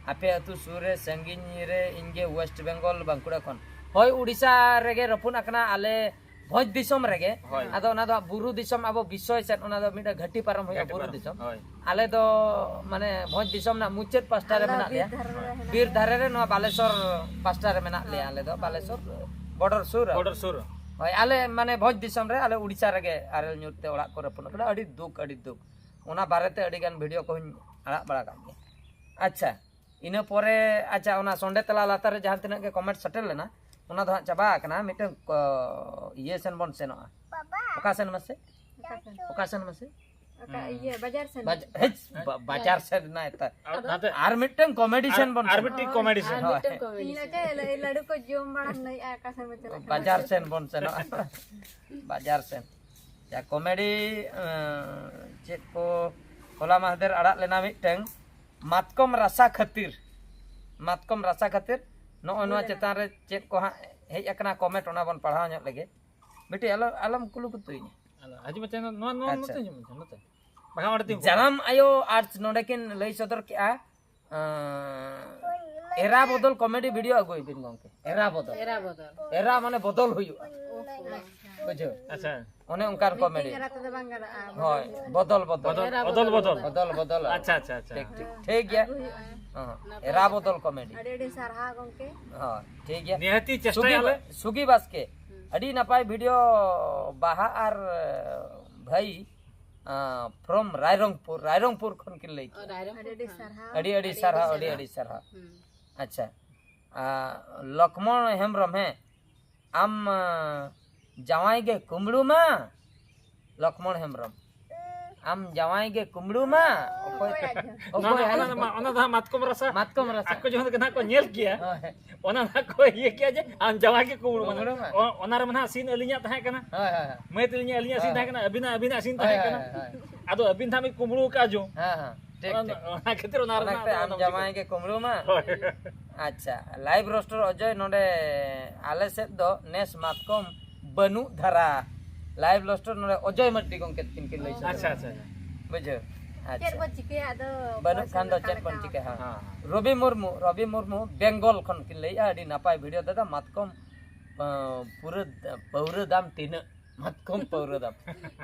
ᱟᱯᱮ ᱟᱹᱛᱩ ᱥᱩᱨ ᱨᱮ ᱥᱟᱺᱜᱤᱧ ᱨᱮ ᱤᱧ ᱜᱮ ᱣᱮᱥᱴ ᱵᱮᱝᱜᱚᱞ ᱵᱟᱸᱠᱩᱲᱟ ᱠᱷᱚᱱ᱾ ᱦᱳᱭ, ᱩᱲᱤᱥᱥᱟ ᱨᱮᱜᱮ ᱨᱟᱹᱯᱩᱫ ᱟᱠᱟᱱᱟ᱾ ᱟᱞᱮ ᱵᱷᱚᱸᱡᱽ ᱫᱤᱥᱚᱢ ᱨᱮᱜᱮ᱾ ᱦᱳᱭ᱾ ᱟᱫᱚ ᱚᱱᱟ ᱫᱚ ᱦᱟᱸᱜ ᱵᱩᱨᱩ ᱫᱤᱥᱚᱢ, ᱟᱵᱚ ᱵᱤᱥᱚᱭ ᱥᱮᱫ, ᱚᱱᱟ ᱫᱚ ᱢᱤᱫᱴᱟᱝ ᱜᱷᱟᱹᱴᱤ ᱯᱟᱨᱚᱢ ᱦᱩᱭᱩᱜᱼᱟ, ᱜᱷᱟᱹᱴᱤ ᱵᱩᱨᱩ ᱯᱟᱨᱚᱢ᱾ ᱫᱤᱥᱚᱢ᱾ ᱦᱳᱭ᱾ ᱟᱞᱮ ᱫᱚ ᱢᱟᱱᱮ ᱵᱷᱚᱸᱡᱽ ᱫᱤᱥᱚᱢ ᱨᱮᱱᱟᱜ ᱢᱩᱪᱟᱹᱫ ᱯᱟᱥᱴᱟ ᱨᱮ ᱟᱞᱮ ᱢᱮᱱᱟᱜ ᱵᱤᱨ ᱞᱮᱭᱟ᱾ ᱫᱷᱟᱨᱮ ᱨᱮ ᱦᱮᱱᱟᱜ ᱵᱤᱨ ᱫᱷᱟᱨᱮ ᱨᱮ ᱱᱚᱣᱟ ᱵᱟᱞᱮᱥᱚᱨ ᱯᱟᱥᱴᱟ ᱨᱮ ᱢᱮᱱᱟᱜ ᱞᱮᱭᱟ ᱟᱞᱮ ᱫᱚ, ᱵᱟᱞᱮᱥᱚᱨ ᱵᱚᱰᱚᱨ ᱥᱩᱨ᱾ ᱵᱚᱰᱚᱨ ᱥᱩᱨ᱾ ᱦᱳᱭ, ᱟᱞᱮ ᱢᱟᱱᱮ ᱵᱷᱚᱸᱡᱽ ᱫᱤᱥᱚᱢ ᱨᱮ, ᱟᱞᱮ ᱩᱲᱤᱥᱥᱟ ᱨᱮᱜᱮ ᱟᱨᱮᱞ ᱧᱩᱨ ᱛᱮ ᱚᱲᱟᱜ ᱠᱚ ᱨᱟᱹᱯᱩᱫ ᱟᱠᱟᱱᱟ᱾ ᱟᱹᱰᱤ ᱫᱩᱠ, ᱟᱹᱰᱤ ᱫᱩᱠ᱾ ᱚᱱᱟ ᱵᱟᱨᱮᱛᱮ ᱟᱹᱰᱤ ᱜᱟᱱ ᱵᱷᱤᱰᱤᱭᱳ ᱠᱚᱦᱚᱧ ᱟᱲᱟᱜ ᱵᱟᱲᱟ ᱠᱟᱜ ᱜᱮᱭᱟ᱾ ᱟᱪᱪᱷᱟ, ᱤᱱᱟᱹ ᱯᱚᱨᱮ, ᱟᱪᱪᱷᱟ, ᱚᱱᱟ ᱥᱚᱸᱰᱮ ᱛᱟᱞᱟ ᱞᱟᱛᱟᱨ ᱨᱮ ᱡᱟᱦᱟᱸ ᱛᱤᱱᱟᱹᱜ ᱜᱮ ᱠᱚᱢᱮᱱᱴ ᱥᱮᱴᱮᱨ ᱞᱮᱱᱟ, ᱚᱱᱟ ᱫᱚ ᱦᱟᱸᱜ ᱪᱟᱵᱟ ᱟᱠᱟᱱᱟ᱾ ᱢᱤᱫᱴᱟᱝ ᱠᱚ-, ᱤᱭᱟᱹ ᱥᱮᱱ ᱵᱚᱱ ᱥᱮᱱᱚᱜᱼᱟ᱾ ᱚᱠᱟ ᱥᱮᱱ ᱢᱟᱥᱮ? ᱚᱠᱟ ᱥᱮᱱ? ᱚᱠᱟ ᱥᱮᱱ ᱢᱟᱥᱮ? ᱚᱠᱟ ᱤᱭᱟᱹ ᱵᱟᱡᱟᱨ ᱥᱮᱱ? ᱵᱟᱡ-, ᱦᱮᱡ, ᱵᱟ-, ᱵᱟᱡᱟᱨ ᱥᱮᱱ ᱨᱮᱱᱟᱜ ᱮᱛᱟ-, ᱟᱨ ᱱᱟᱛᱮ ᱟᱨ ᱢᱤᱫᱴᱟᱝ ᱠᱚᱢᱮᱰᱤ ᱟᱨ, ᱥᱮᱱ ᱵᱚᱱ ᱟᱨ ᱥᱮᱱᱚᱜᱼᱟ᱾ ᱢᱤᱫᱴᱤᱡ ᱠᱚᱢᱮᱰᱤ ᱥᱮᱱ᱾ ᱟᱨ ᱦᱳᱭ᱾ ᱢᱤᱫᱴᱟᱝ ᱠᱚᱢᱮᱰᱤ ᱤᱧ ᱥᱮᱱ᱾ ᱞᱟᱹᱭ ᱠᱮᱫ, ᱞᱟᱹᱰᱩ ᱠᱚ ᱡᱚᱢ ᱵᱟᱲᱟᱢ ᱞᱟᱹᱭᱮᱫᱼᱟ, ᱚᱠᱟ ᱥᱮᱱ ᱵᱚᱱ ᱪᱟᱞᱟᱜ ᱠᱟᱱᱟ? ᱵᱟᱡᱟᱨ ᱥᱮᱱ ᱵᱚᱱ ᱥᱮᱱᱚᱜᱼᱟ᱾ ᱵᱟᱡᱟᱨ ᱥᱮᱱ᱾ ᱡᱟ ᱠᱚᱢᱮᱰᱤ, ᱮᱸ, ᱪᱮᱫ ᱠᱚ ᱦᱚᱞᱟ ᱢᱟᱦᱫᱮᱨ ᱟᱲᱟᱜ ᱞᱮᱱᱟ ᱢᱤᱫᱴᱟᱝ, ᱢᱟᱛᱠᱚᱢ ᱨᱟᱥᱟ ᱠᱷᱟᱹᱛᱤᱨ, ᱢᱟᱛᱠᱚᱢ ᱨᱟᱥᱟ ᱠᱷᱟᱹᱛᱤᱨ᱾ ᱱᱚᱜᱼᱚᱭ ᱱᱚᱣᱟ ᱦᱩᱭ ᱞᱮᱱᱟ᱾ ᱪᱮᱛᱟᱱ ᱨᱮ ᱪᱮᱫ ᱠᱚ ᱦᱟᱸᱜ ᱦᱮᱡ ᱟᱠᱟᱱᱟ ᱠᱚᱢᱮᱱᱴ, ᱚᱱᱟ ᱵᱚᱱ ᱯᱟᱲᱦᱟᱣ ᱧᱚᱜ ᱞᱮᱜᱮ᱾ ᱵᱤᱴᱤ, ᱟᱞᱚ, ᱟᱞᱚᱢ ᱠᱩᱞᱩ ᱠᱩᱛᱩᱭᱤᱧᱟ᱾ ᱟᱞᱚ, ᱦᱤᱡᱩᱜ ᱢᱮ, ᱱᱚᱣᱟ, ᱱᱚᱣᱟ ᱟᱪᱪᱷᱟ᱾ ᱱᱚᱛᱮ ᱦᱤᱡᱩᱜ ᱢᱮ, ᱱᱚᱛᱮ᱾ ᱵᱟᱠᱷᱟᱱ ᱚᱸᱰᱮ ᱛᱤᱸᱜᱩ ᱠᱚᱜ ᱢᱮ᱾ ᱡᱟᱱᱟᱢ ᱟᱭᱳ ᱟᱨᱴᱥ ᱱᱚᱰᱮ ᱠᱤᱱ ᱞᱟᱹᱭ ᱥᱚᱫᱚᱨ ᱠᱮᱜᱼᱟ, ᱟᱸ, ᱮᱨᱟ ᱵᱚᱫᱚᱞ ᱠᱚᱢᱮᱰᱤ ᱵᱷᱤᱰᱤᱭᱳ ᱟᱹᱜᱩᱭ ᱵᱤᱱ ᱜᱚᱝᱠᱮ᱾ ᱮᱨᱟ ᱵᱚᱫᱚᱞ᱾ ᱮᱨᱟ ᱵᱚᱫᱚᱞ᱾ ᱮᱨᱟ ᱢᱟᱱᱮ ᱵᱚᱫᱚᱞ ᱦᱩᱭᱩᱜᱼᱟ᱾ ᱚᱦᱚ᱾ ᱵᱩᱡᱷᱟᱹᱣ? ᱟᱪᱪᱷᱟ᱾ ᱚᱱᱮ ᱚᱱᱠᱟᱱ ᱢᱤᱫᱴᱮᱱ ᱠᱚᱢᱮᱰᱤ᱾ ᱮᱨᱟ ᱛᱮᱫᱚ ᱵᱟᱝ ᱜᱟᱱᱚᱜᱼᱟ᱾ ᱦᱳᱭ, ᱵᱚᱫᱚᱞ, ᱵᱚᱫᱚᱞ᱾ ᱵᱚᱫᱚᱞ, ᱮᱨᱟ ᱵᱚᱫᱚᱞ, ᱵᱚᱫᱚᱞ᱾ ᱵᱚᱫᱚᱞ, ᱵᱚᱫᱚᱞ᱾ ᱟᱪᱪᱷᱟ, ᱟᱪᱪᱷᱟ, ᱟᱪᱪᱷᱟ᱾ ᱴᱷᱤᱠ, ᱴᱷᱤᱠ, ᱴᱷᱤᱠ ᱜᱮᱭᱟ᱾ ᱟᱹᱜᱩ ᱦᱩᱭᱩᱜᱼᱟ᱾ ᱦᱚᱸ, ᱱᱟᱯᱟᱭ ᱮᱨᱟ ᱠᱟᱛᱷᱟ᱾ ᱵᱚᱫᱚᱞ ᱠᱚᱢᱮᱰᱤ᱾ ᱟᱹᱰᱤ ᱟᱹᱰᱤ ᱥᱟᱨᱦᱟᱣ ᱜᱚᱝᱠᱮ᱾ ᱦᱳᱭ, ᱴᱷᱤᱠ ᱜᱮᱭᱟ᱾ ᱱᱤᱦᱟᱹᱛᱤ ᱥᱩᱜᱤ ᱪᱮᱥᱴᱟᱭᱟᱞᱮ᱾ ᱵᱟ-, ᱥᱩᱜᱤ ᱵᱟᱥᱠᱮ, ᱦᱩᱸ᱾ ᱟᱹᱰᱤ ᱱᱟᱯᱟᱭ ᱵᱷᱤᱰᱤᱭᱳ ᱵᱟᱦᱟ ᱟᱨ ᱵᱷᱟᱹᱭ, ᱟᱸ, from ᱨᱟᱭᱨᱚᱝᱯᱩᱨ, ᱨᱟᱭᱨᱚᱝᱯᱩᱨ ᱠᱷᱚᱱ ᱠᱤᱱ ᱞᱟᱹᱭ ᱚ, ᱠᱮᱫᱟ᱾ ᱨᱟᱭᱨᱚᱝᱯᱩᱨ ᱟᱹᱰᱤ ᱟᱹᱰᱤ ᱠᱷᱚᱱ᱾ ᱥᱟᱨᱦᱟᱣ, ᱟᱹᱰᱤ ᱟᱹᱰᱤ ᱟᱹᱰᱤ ᱥᱟᱨᱦᱟᱣ, ᱟᱹᱰᱤ ᱥᱟᱨᱦᱟᱣ᱾ ᱟᱹᱰᱤ ᱥᱟᱨᱦᱟᱣ᱾ ᱦᱩᱸ᱾ ᱟᱪᱪᱷᱟ᱾ ᱟᱸ, ᱞᱚᱠᱷᱢᱚᱬ ᱦᱮᱢᱵᱨᱚᱢ, ᱦᱮᱸ, ᱟᱢ, ᱟᱸ, ᱡᱟᱶᱟᱭ ᱜᱮ ᱠᱩᱢᱵᱽᱲᱩ ᱢᱟ, ᱞᱚᱠᱷᱢᱚᱬ ᱦᱮᱢᱵᱨᱚᱢ᱾ ᱟᱢ ᱡᱟᱶᱟᱭ ᱜᱮ ᱠᱩᱢᱵᱽᱲᱩ ᱢᱟ, ᱚᱠᱚᱭ, ᱚᱠᱚᱭ ᱚᱱᱟ ᱫᱚ, ᱟᱡ ᱚᱱᱟ ᱫᱚ ᱢᱟ, ᱚᱱᱟ ᱫᱚ ᱦᱟᱸᱜ ᱢᱟᱛᱠᱚᱢ ᱨᱟᱥᱟ᱾ ᱢᱟᱛᱠᱚᱢ ᱨᱟᱥᱟ᱾ ᱟᱠᱚ ᱡᱚᱠᱷᱚᱱ ᱜᱮ ᱱᱟᱦᱟᱜ ᱠᱚ ᱧᱮᱞ ᱠᱮᱭᱟ, ᱦᱳᱭ᱾ ᱚᱱᱟ ᱱᱟᱦᱟᱜ ᱠᱚ ᱤᱭᱟᱹ ᱠᱮᱭᱟ ᱡᱮ ᱟᱢ ᱡᱟᱶᱟᱭ ᱜᱮ ᱠᱩᱢᱵᱽᱲᱩ ᱢᱟ᱾ ᱠᱩᱢᱵᱽᱲᱩ ᱢᱟ᱾ ᱚ-, ᱚᱱᱟ ᱨᱮᱢᱟ ᱱᱟᱦᱟᱜ ᱥᱤᱱ ᱟᱹᱞᱤᱧᱟᱜ ᱛᱟᱦᱮᱸ ᱠᱟᱱᱟ᱾ ᱦᱳᱭ, ᱦᱳᱭ, ᱦᱳᱭ᱾ ᱢᱟᱹᱭ ᱛᱟᱹᱞᱤᱧᱟᱜ, ᱟᱹᱞᱤᱧᱟᱜ ᱥᱤᱱ ᱦᱳᱭ᱾ ᱛᱟᱦᱮᱸ ᱠᱟᱱᱟ, ᱟᱹᱵᱤᱱᱟᱜ, ᱟᱹᱵᱤᱱᱟᱜ ᱥᱤᱱ ᱦᱳᱭ, ᱛᱟᱦᱮᱸ ᱦᱳᱭ, ᱠᱟᱱᱟ᱾ ᱦᱳᱭ᱾ ᱟᱫᱚ ᱟᱹᱵᱤᱱ ᱫᱚ ᱦᱟᱸᱜ ᱵᱤᱱ ᱠᱩᱢᱵᱽᱲᱩ ᱟᱠᱟᱫᱼᱟ ᱡᱚ᱾ ᱦᱮᱸ, ᱦᱮᱸ᱾ ᱴᱷᱤᱠ, ᱚᱱᱟ, ᱴᱷᱤᱠ᱾ ᱚᱱᱟ ᱠᱷᱟᱹᱛᱤᱨ ᱚᱱᱟ ᱨᱮ ᱚᱱᱟ ᱱᱟᱦᱟᱜ ᱠᱷᱟᱹᱛᱤᱨ ᱫᱚ ᱟᱢ ᱚᱱᱟ ᱡᱟᱶᱟᱭ ᱜᱮ ᱠᱩᱢᱵᱽᱲᱩ ᱢᱟ᱾ ᱦᱳᱭ᱾ ᱟᱪᱪᱷᱟ, live roaster ᱚᱡᱚᱭ, ᱱᱚᱰᱮ ᱟᱞᱮ ᱥᱮᱫ ᱫᱚ ᱱᱮᱥ ᱢᱟᱛᱠᱚᱢ ᱵᱟᱹᱱᱩᱜ ᱫᱷᱟᱨᱟ᱾ Live roaster ᱱᱚᱰᱮ ᱚᱡᱚᱭ ᱢᱟᱹᱨᱰᱤ ᱜᱚᱢᱠᱮ ᱛᱤᱠᱤᱱ ᱠᱤᱱ ᱞᱟᱹᱭ ᱥᱚᱫᱚᱨ ᱟᱪᱪᱷᱟ, ᱠᱮᱫᱟ᱾ ᱟᱪᱪᱷᱟ, ᱟᱪᱪᱷᱟ᱾ ᱵᱩᱡᱷᱟᱹᱣ? ᱪᱮᱫ ᱟᱪᱪᱷᱟ᱾ ᱵᱚ ᱪᱤᱠᱟᱹᱭᱟ ᱟᱫᱚ ᱵᱟᱹᱱᱩᱜ ᱯᱚᱭᱥᱟ ᱠᱷᱟᱱ ᱫᱚ ᱫᱚᱨᱠᱟᱨ ᱪᱮᱫ ᱵᱚᱱ ᱠᱟᱱᱟ᱾ ᱪᱤᱠᱟᱹᱭᱟ? ᱦᱮᱸ᱾ ᱦᱮᱸ᱾ ᱨᱚᱵᱤ ᱢᱩᱨᱢᱩ, ᱨᱚᱵᱤ ᱢᱩᱨᱢᱩ ᱵᱮᱝᱜᱚᱞ ᱠᱷᱚᱱ ᱠᱤᱱ ᱞᱟᱹᱭᱮᱫᱼᱟ, ᱟᱹᱰᱤ ᱱᱟᱯᱟᱭ ᱵᱷᱤᱰᱤᱭᱳ ᱫᱟᱫᱟ, ᱢᱟᱛᱠᱚᱢ ᱯᱩᱨᱟᱹ ᱯᱟᱹᱣᱨᱟᱹ ᱫᱟᱢ ᱛᱤᱱᱟᱹᱜ? ᱢᱟᱛᱠᱚᱢ ᱯᱟᱹᱣᱨᱟᱹ ᱫᱟᱢ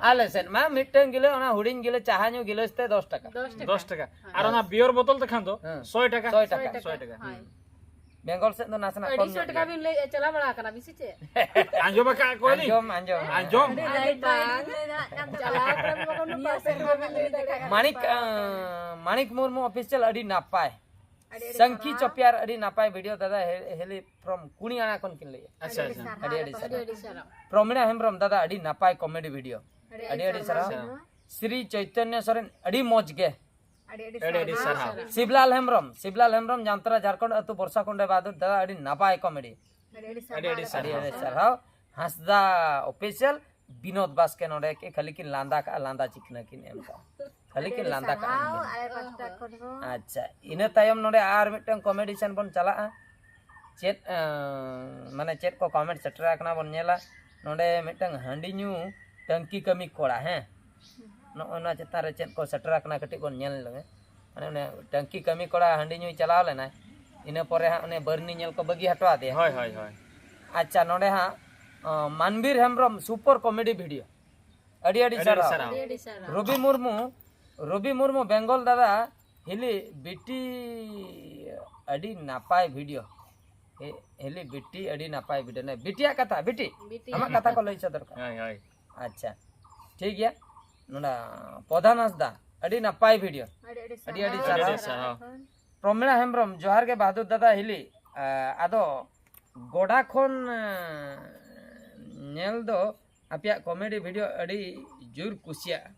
ᱟᱞᱮ ᱥᱮᱫ ᱢᱟ ᱢᱤᱫᱴᱟᱝ ᱜᱤᱞᱟᱹ, ᱚᱱᱟ ᱦᱩᱰᱤᱧ ᱜᱤᱞᱟᱹ ᱪᱟᱦᱟ ᱧᱩ ᱜᱤᱞᱟᱹᱥ ᱛᱮ ᱫᱚᱥ ᱴᱟᱠᱟ᱾ ᱫᱚᱥ ᱴᱟᱠᱟ᱾ ᱫᱚᱥ ᱴᱟᱠᱟ᱾ ᱟᱨ ᱚᱱᱟ ᱵᱤᱭᱚᱨ ᱵᱳᱛᱚᱞ ᱛᱮᱠᱷᱟᱱ ᱫᱚ ᱦᱮᱸ᱾ ᱥᱚᱭ ᱴᱟᱠᱟ᱾ ᱥᱚᱭ ᱴᱟᱠᱟ᱾ ᱥᱚᱭ ᱴᱟᱠᱟ᱾ ᱦᱳᱭ᱾ ᱵᱮᱝᱜᱚᱞ ᱥᱮᱫ ᱫᱚ ᱱᱟᱥᱮᱱᱟᱜ ᱟᱹᱰᱤ ᱠᱚᱢ ᱥᱚᱭ ᱧᱚᱜ ᱴᱟᱠᱟ ᱜᱮᱭᱟ᱾ ᱵᱤᱱ ᱞᱟᱹᱭᱮᱫᱼᱟ, ᱪᱟᱞᱟᱣ ᱵᱟᱲᱟ ᱟᱠᱟᱱᱟ ᱵᱤᱱ ᱥᱮ ᱪᱮᱫ? ᱟᱸᱡᱚᱢ ᱟᱠᱟᱫ ᱠᱚᱣᱟᱞᱤᱧ᱾ ᱟᱸᱡᱚᱢ, ᱟᱸᱡᱚᱢ᱾ ᱟᱸᱡᱚᱢ᱾ ᱟᱹᱰᱤ ᱵᱟᱝ᱾ ᱞᱟᱹᱭ ᱫᱚ ᱦᱟᱸᱜ ᱠᱟᱱ ᱛᱟᱦᱮᱸᱫ᱾ ᱪᱟᱞᱟᱣ ᱠᱟᱱᱟ ᱵᱚᱱ ᱱᱚᱝᱠᱟ ᱥᱮᱨᱢᱟ ᱵᱤᱱ ᱞᱟᱹᱭ ᱫᱟᱲᱮᱭᱟᱜ ᱠᱟᱱᱟ᱾ ᱢᱟᱬᱤᱠ, ᱟᱸ, ᱢᱟᱬᱤᱠ ᱢᱩᱨᱢᱩ ᱚᱯᱷᱤᱥᱤᱭᱟᱞ ᱟᱹᱰᱤ ᱱᱟᱯᱟᱭ᱾ ᱟᱹᱰᱤ ᱟᱹᱰᱤ ᱥᱟᱝᱠᱷᱤ ᱥᱟᱨᱦᱟᱣ᱾ ᱪᱚᱯᱮᱭᱟᱨ ᱟᱹᱰᱤ ᱱᱟᱯᱟᱭ ᱵᱷᱤᱰᱤᱭᱳ ᱫᱟᱫᱟ ᱦᱮ-, ᱦᱮᱞᱤ ᱯᱷᱨᱚᱢ ᱠᱩᱲᱤᱭᱟᱱᱟ ᱠᱷᱚᱱ ᱠᱤᱱ ᱞᱟᱹᱭᱮᱫᱼᱟ᱾ ᱟᱪᱪᱷᱟ, ᱟᱹᱰᱤ ᱟᱪᱪᱷᱟ᱾ ᱥᱟᱨᱦᱟᱣ᱾ ᱟᱹᱰᱤ ᱟᱹᱰᱤ ᱥᱟᱨᱦᱟᱣ᱾ ᱯᱨᱚᱢᱤᱲᱟ ᱦᱮᱢᱵᱨᱚᱢ ᱫᱟᱫᱟ ᱟᱹᱰᱤ ᱱᱟᱯᱟᱭ ᱠᱚᱢᱮᱰᱤ ᱵᱷᱤᱰᱤᱭᱳ᱾ ᱟᱹᱰᱤ ᱟᱹᱰᱤ ᱥᱟᱨᱦᱟᱣ᱾ ᱥᱨᱤ ᱪᱳᱭᱛᱚᱱᱭᱚ ᱥᱚᱨᱮᱱ ᱟᱹᱰᱤ ᱢᱚᱡᱽ ᱜᱮ᱾ ᱟᱹᱰᱤ ᱟᱹᱰᱤ ᱟᱹᱰᱤ ᱟᱹᱰᱤ ᱥᱟᱨᱦᱟᱣ᱾ ᱥᱟᱨᱦᱟᱣ᱾ ᱥᱤᱵᱞᱟᱞ ᱦᱮᱢᱵᱨᱚᱢ, ᱥᱤᱵᱞᱟᱞ ᱦᱮᱢᱵᱨᱚᱢ ᱡᱟᱢᱛᱟᱨᱟ ᱡᱷᱟᱲᱠᱷᱚᱸᱰ ᱟᱹᱛᱩ ᱵᱚᱨᱥᱟ ᱠᱩᱸᱰᱮ ᱵᱟᱫᱩᱨ ᱫᱟᱫᱟ ᱟᱹᱰᱤ ᱱᱟᱯᱟᱭ ᱠᱚᱢᱮᱰᱤ᱾ ᱟᱹᱰᱤ ᱟᱹᱰᱤ ᱥᱟᱨᱦᱟᱣ᱾ ᱟᱹᱰᱤ ᱟᱹᱰᱤ ᱥᱟᱨᱦᱟᱣ᱾ ᱦᱟᱸᱥᱫᱟ ᱚᱯᱷᱤᱥᱤᱭᱟᱞ ᱵᱤᱱᱳᱫ ᱵᱟᱥᱠᱮ ᱱᱚᱰᱮ ᱠᱮ ᱠᱷᱟᱹᱞᱤ ᱠᱤᱱ ᱞᱟᱸᱫᱟ ᱠᱟᱜᱼᱟ, ᱞᱟᱸᱫᱟ ᱪᱤᱠᱷᱱᱟᱹ ᱠᱤᱱ ᱮᱢ ᱠᱟᱜᱼᱟ᱾ ᱠᱷᱟᱹᱞᱤ ᱟᱹᱰᱤ ᱠᱤᱱ ᱟᱹᱰᱤ ᱞᱟᱸᱫᱟ ᱠᱟᱜᱼᱟ᱾ ᱥᱟᱨᱦᱟᱣ ᱟᱞᱮ ᱯᱟᱦᱴᱟ ᱠᱷᱚᱱ ᱦᱚᱸ᱾ ᱟᱪᱪᱷᱟ, ᱤᱱᱟᱹ ᱛᱟᱭᱚᱢ ᱱᱚᱰᱮ ᱟᱨ ᱢᱤᱫᱴᱟᱝ ᱠᱚᱢᱮᱰᱤ ᱥᱮᱱ ᱵᱚᱱ ᱪᱟᱞᱟᱜᱼᱟ᱾ ᱪᱮᱫ, ᱟᱸ, ᱢᱟᱱᱮ ᱪᱮᱫ ᱠᱚ ᱠᱚᱢᱮᱱᱴ ᱥᱮᱴᱮᱨ ᱟᱠᱟᱱᱟ ᱵᱚᱱ ᱧᱮᱞᱟ᱾ ᱱᱚᱰᱮ ᱢᱤᱫᱴᱟᱝ ᱦᱟᱺᱰᱤ ᱧᱩ ᱴᱟᱹᱝᱠᱤ ᱠᱟᱹᱢᱤ ᱠᱚᱲᱟ, ᱦᱮᱸ, ᱱᱚᱜᱼᱚ ᱱᱚᱣᱟ ᱪᱮᱛᱟᱱ ᱨᱮ ᱪᱮᱫ ᱠᱚ ᱥᱮᱴᱮᱨ ᱟᱠᱟᱱᱟ ᱠᱟᱹᱴᱤᱡ ᱵᱚᱱ ᱧᱮᱞ ᱞᱮᱜᱮ᱾ ᱢᱟᱱᱮ ᱚᱱᱮ ᱴᱟᱹᱝᱠᱤ ᱠᱟᱹᱢᱤ ᱠᱚᱲᱟ ᱦᱟᱺᱰᱤ ᱧᱩᱭ ᱪᱟᱞᱟᱣ ᱞᱮᱱᱟᱭ, ᱤᱱᱟᱹ ᱯᱚᱨᱮ ᱦᱟᱸᱜ ᱚᱱᱮ ᱵᱟᱹᱨᱱᱤ ᱧᱮᱞ ᱠᱚ ᱵᱟᱹᱜᱤ ᱦᱚᱴᱚ ᱟᱫᱮᱭᱟ᱾ ᱦᱳᱭ, ᱦᱳᱭ, ᱦᱳᱭ᱾ ᱟᱪᱪᱷᱟ, ᱱᱚᱰᱮ ᱦᱟᱸᱜ, ᱚ, ᱢᱟᱱᱵᱤᱨ ᱦᱮᱢᱵᱨᱚᱢ ᱥᱩᱯᱟᱨ ᱠᱚᱢᱮᱰᱤ ᱵᱷᱤᱰᱤᱭᱳ᱾ ᱟᱹᱰᱤ ᱟᱹᱰᱤ ᱟᱹᱰᱤ ᱟᱹᱰᱤ ᱥᱟᱨᱦᱟᱣ᱾ ᱥᱟᱨᱦᱟᱣ᱾ ᱟᱹᱰᱤ ᱟᱹᱰᱤ ᱥᱟᱨᱦᱟᱣ᱾ ᱨᱚᱵᱤ ᱢᱩᱨᱢᱩ, ᱨᱚᱵᱤ ᱢᱩᱨᱢᱩ ᱵᱮᱝᱜᱚᱞ ᱫᱟᱫᱟ, ᱦᱤᱞᱤ ᱵᱤᱴᱤ ᱟᱹᱰᱤ ᱱᱟᱯᱟᱭ ᱵᱷᱤᱰᱤᱭᱳ᱾ ᱦᱮ-, ᱦᱤᱞᱤ ᱵᱤᱴᱤ ᱟᱹᱰᱤ ᱱᱟᱯᱟᱭ ᱵᱷᱤᱰᱤᱭᱳ᱾ ᱱᱮ, ᱵᱤᱴᱤᱭᱟᱜ ᱠᱟᱛᱷᱟ, ᱵᱤᱴᱤ, ᱵᱤᱴᱤ᱾ ᱟᱢᱟᱜ ᱠᱟᱛᱷᱟ ᱠᱚ ᱞᱟᱹᱭ ᱥᱚᱫᱚᱨ ᱠᱟᱜ᱾ ᱦᱳᱭ, ᱦᱳᱭ᱾ ᱟᱪᱪᱷᱟ, ᱴᱷᱤᱠ ᱜᱮᱭᱟ᱾ ᱱᱚᱰᱮ ᱯᱨᱚᱫᱷᱟᱱ ᱦᱟᱸᱥᱫᱟ, ᱟᱹᱰᱤ ᱱᱟᱯᱟᱭ ᱵᱷᱤᱰᱤᱭᱳ᱾ ᱟᱹᱰᱤ ᱟᱹᱰᱤ ᱟᱹᱰᱤ ᱟᱹᱰᱤ ᱥᱟᱨᱦᱟᱣ᱾ ᱥᱟᱨᱦᱟᱣ᱾ ᱟᱹᱰᱤ ᱟᱹᱰᱤ ᱥᱟᱨᱦᱟᱣ᱾ ᱯᱨᱚᱢᱤᱲᱟ ᱦᱮᱢᱵᱨᱚᱢ, ᱡᱚᱦᱟᱨ ᱜᱮ ᱵᱟᱦᱟᱫᱩᱨ ᱫᱟᱫᱟ ᱦᱤᱞᱤ᱾ ᱟ, ᱟᱫᱚ ᱜᱚᱰᱟ ᱠᱷᱚᱱ, ᱟ, ᱧᱮᱞ ᱫᱚ ᱟᱯᱮᱭᱟᱜ ᱠᱚᱢᱮᱰᱤ ᱵᱷᱤᱰᱤᱭᱳ ᱟᱹᱰᱤ ᱡᱳᱨ ᱠᱩᱥᱤᱭᱟᱜᱼᱟ᱾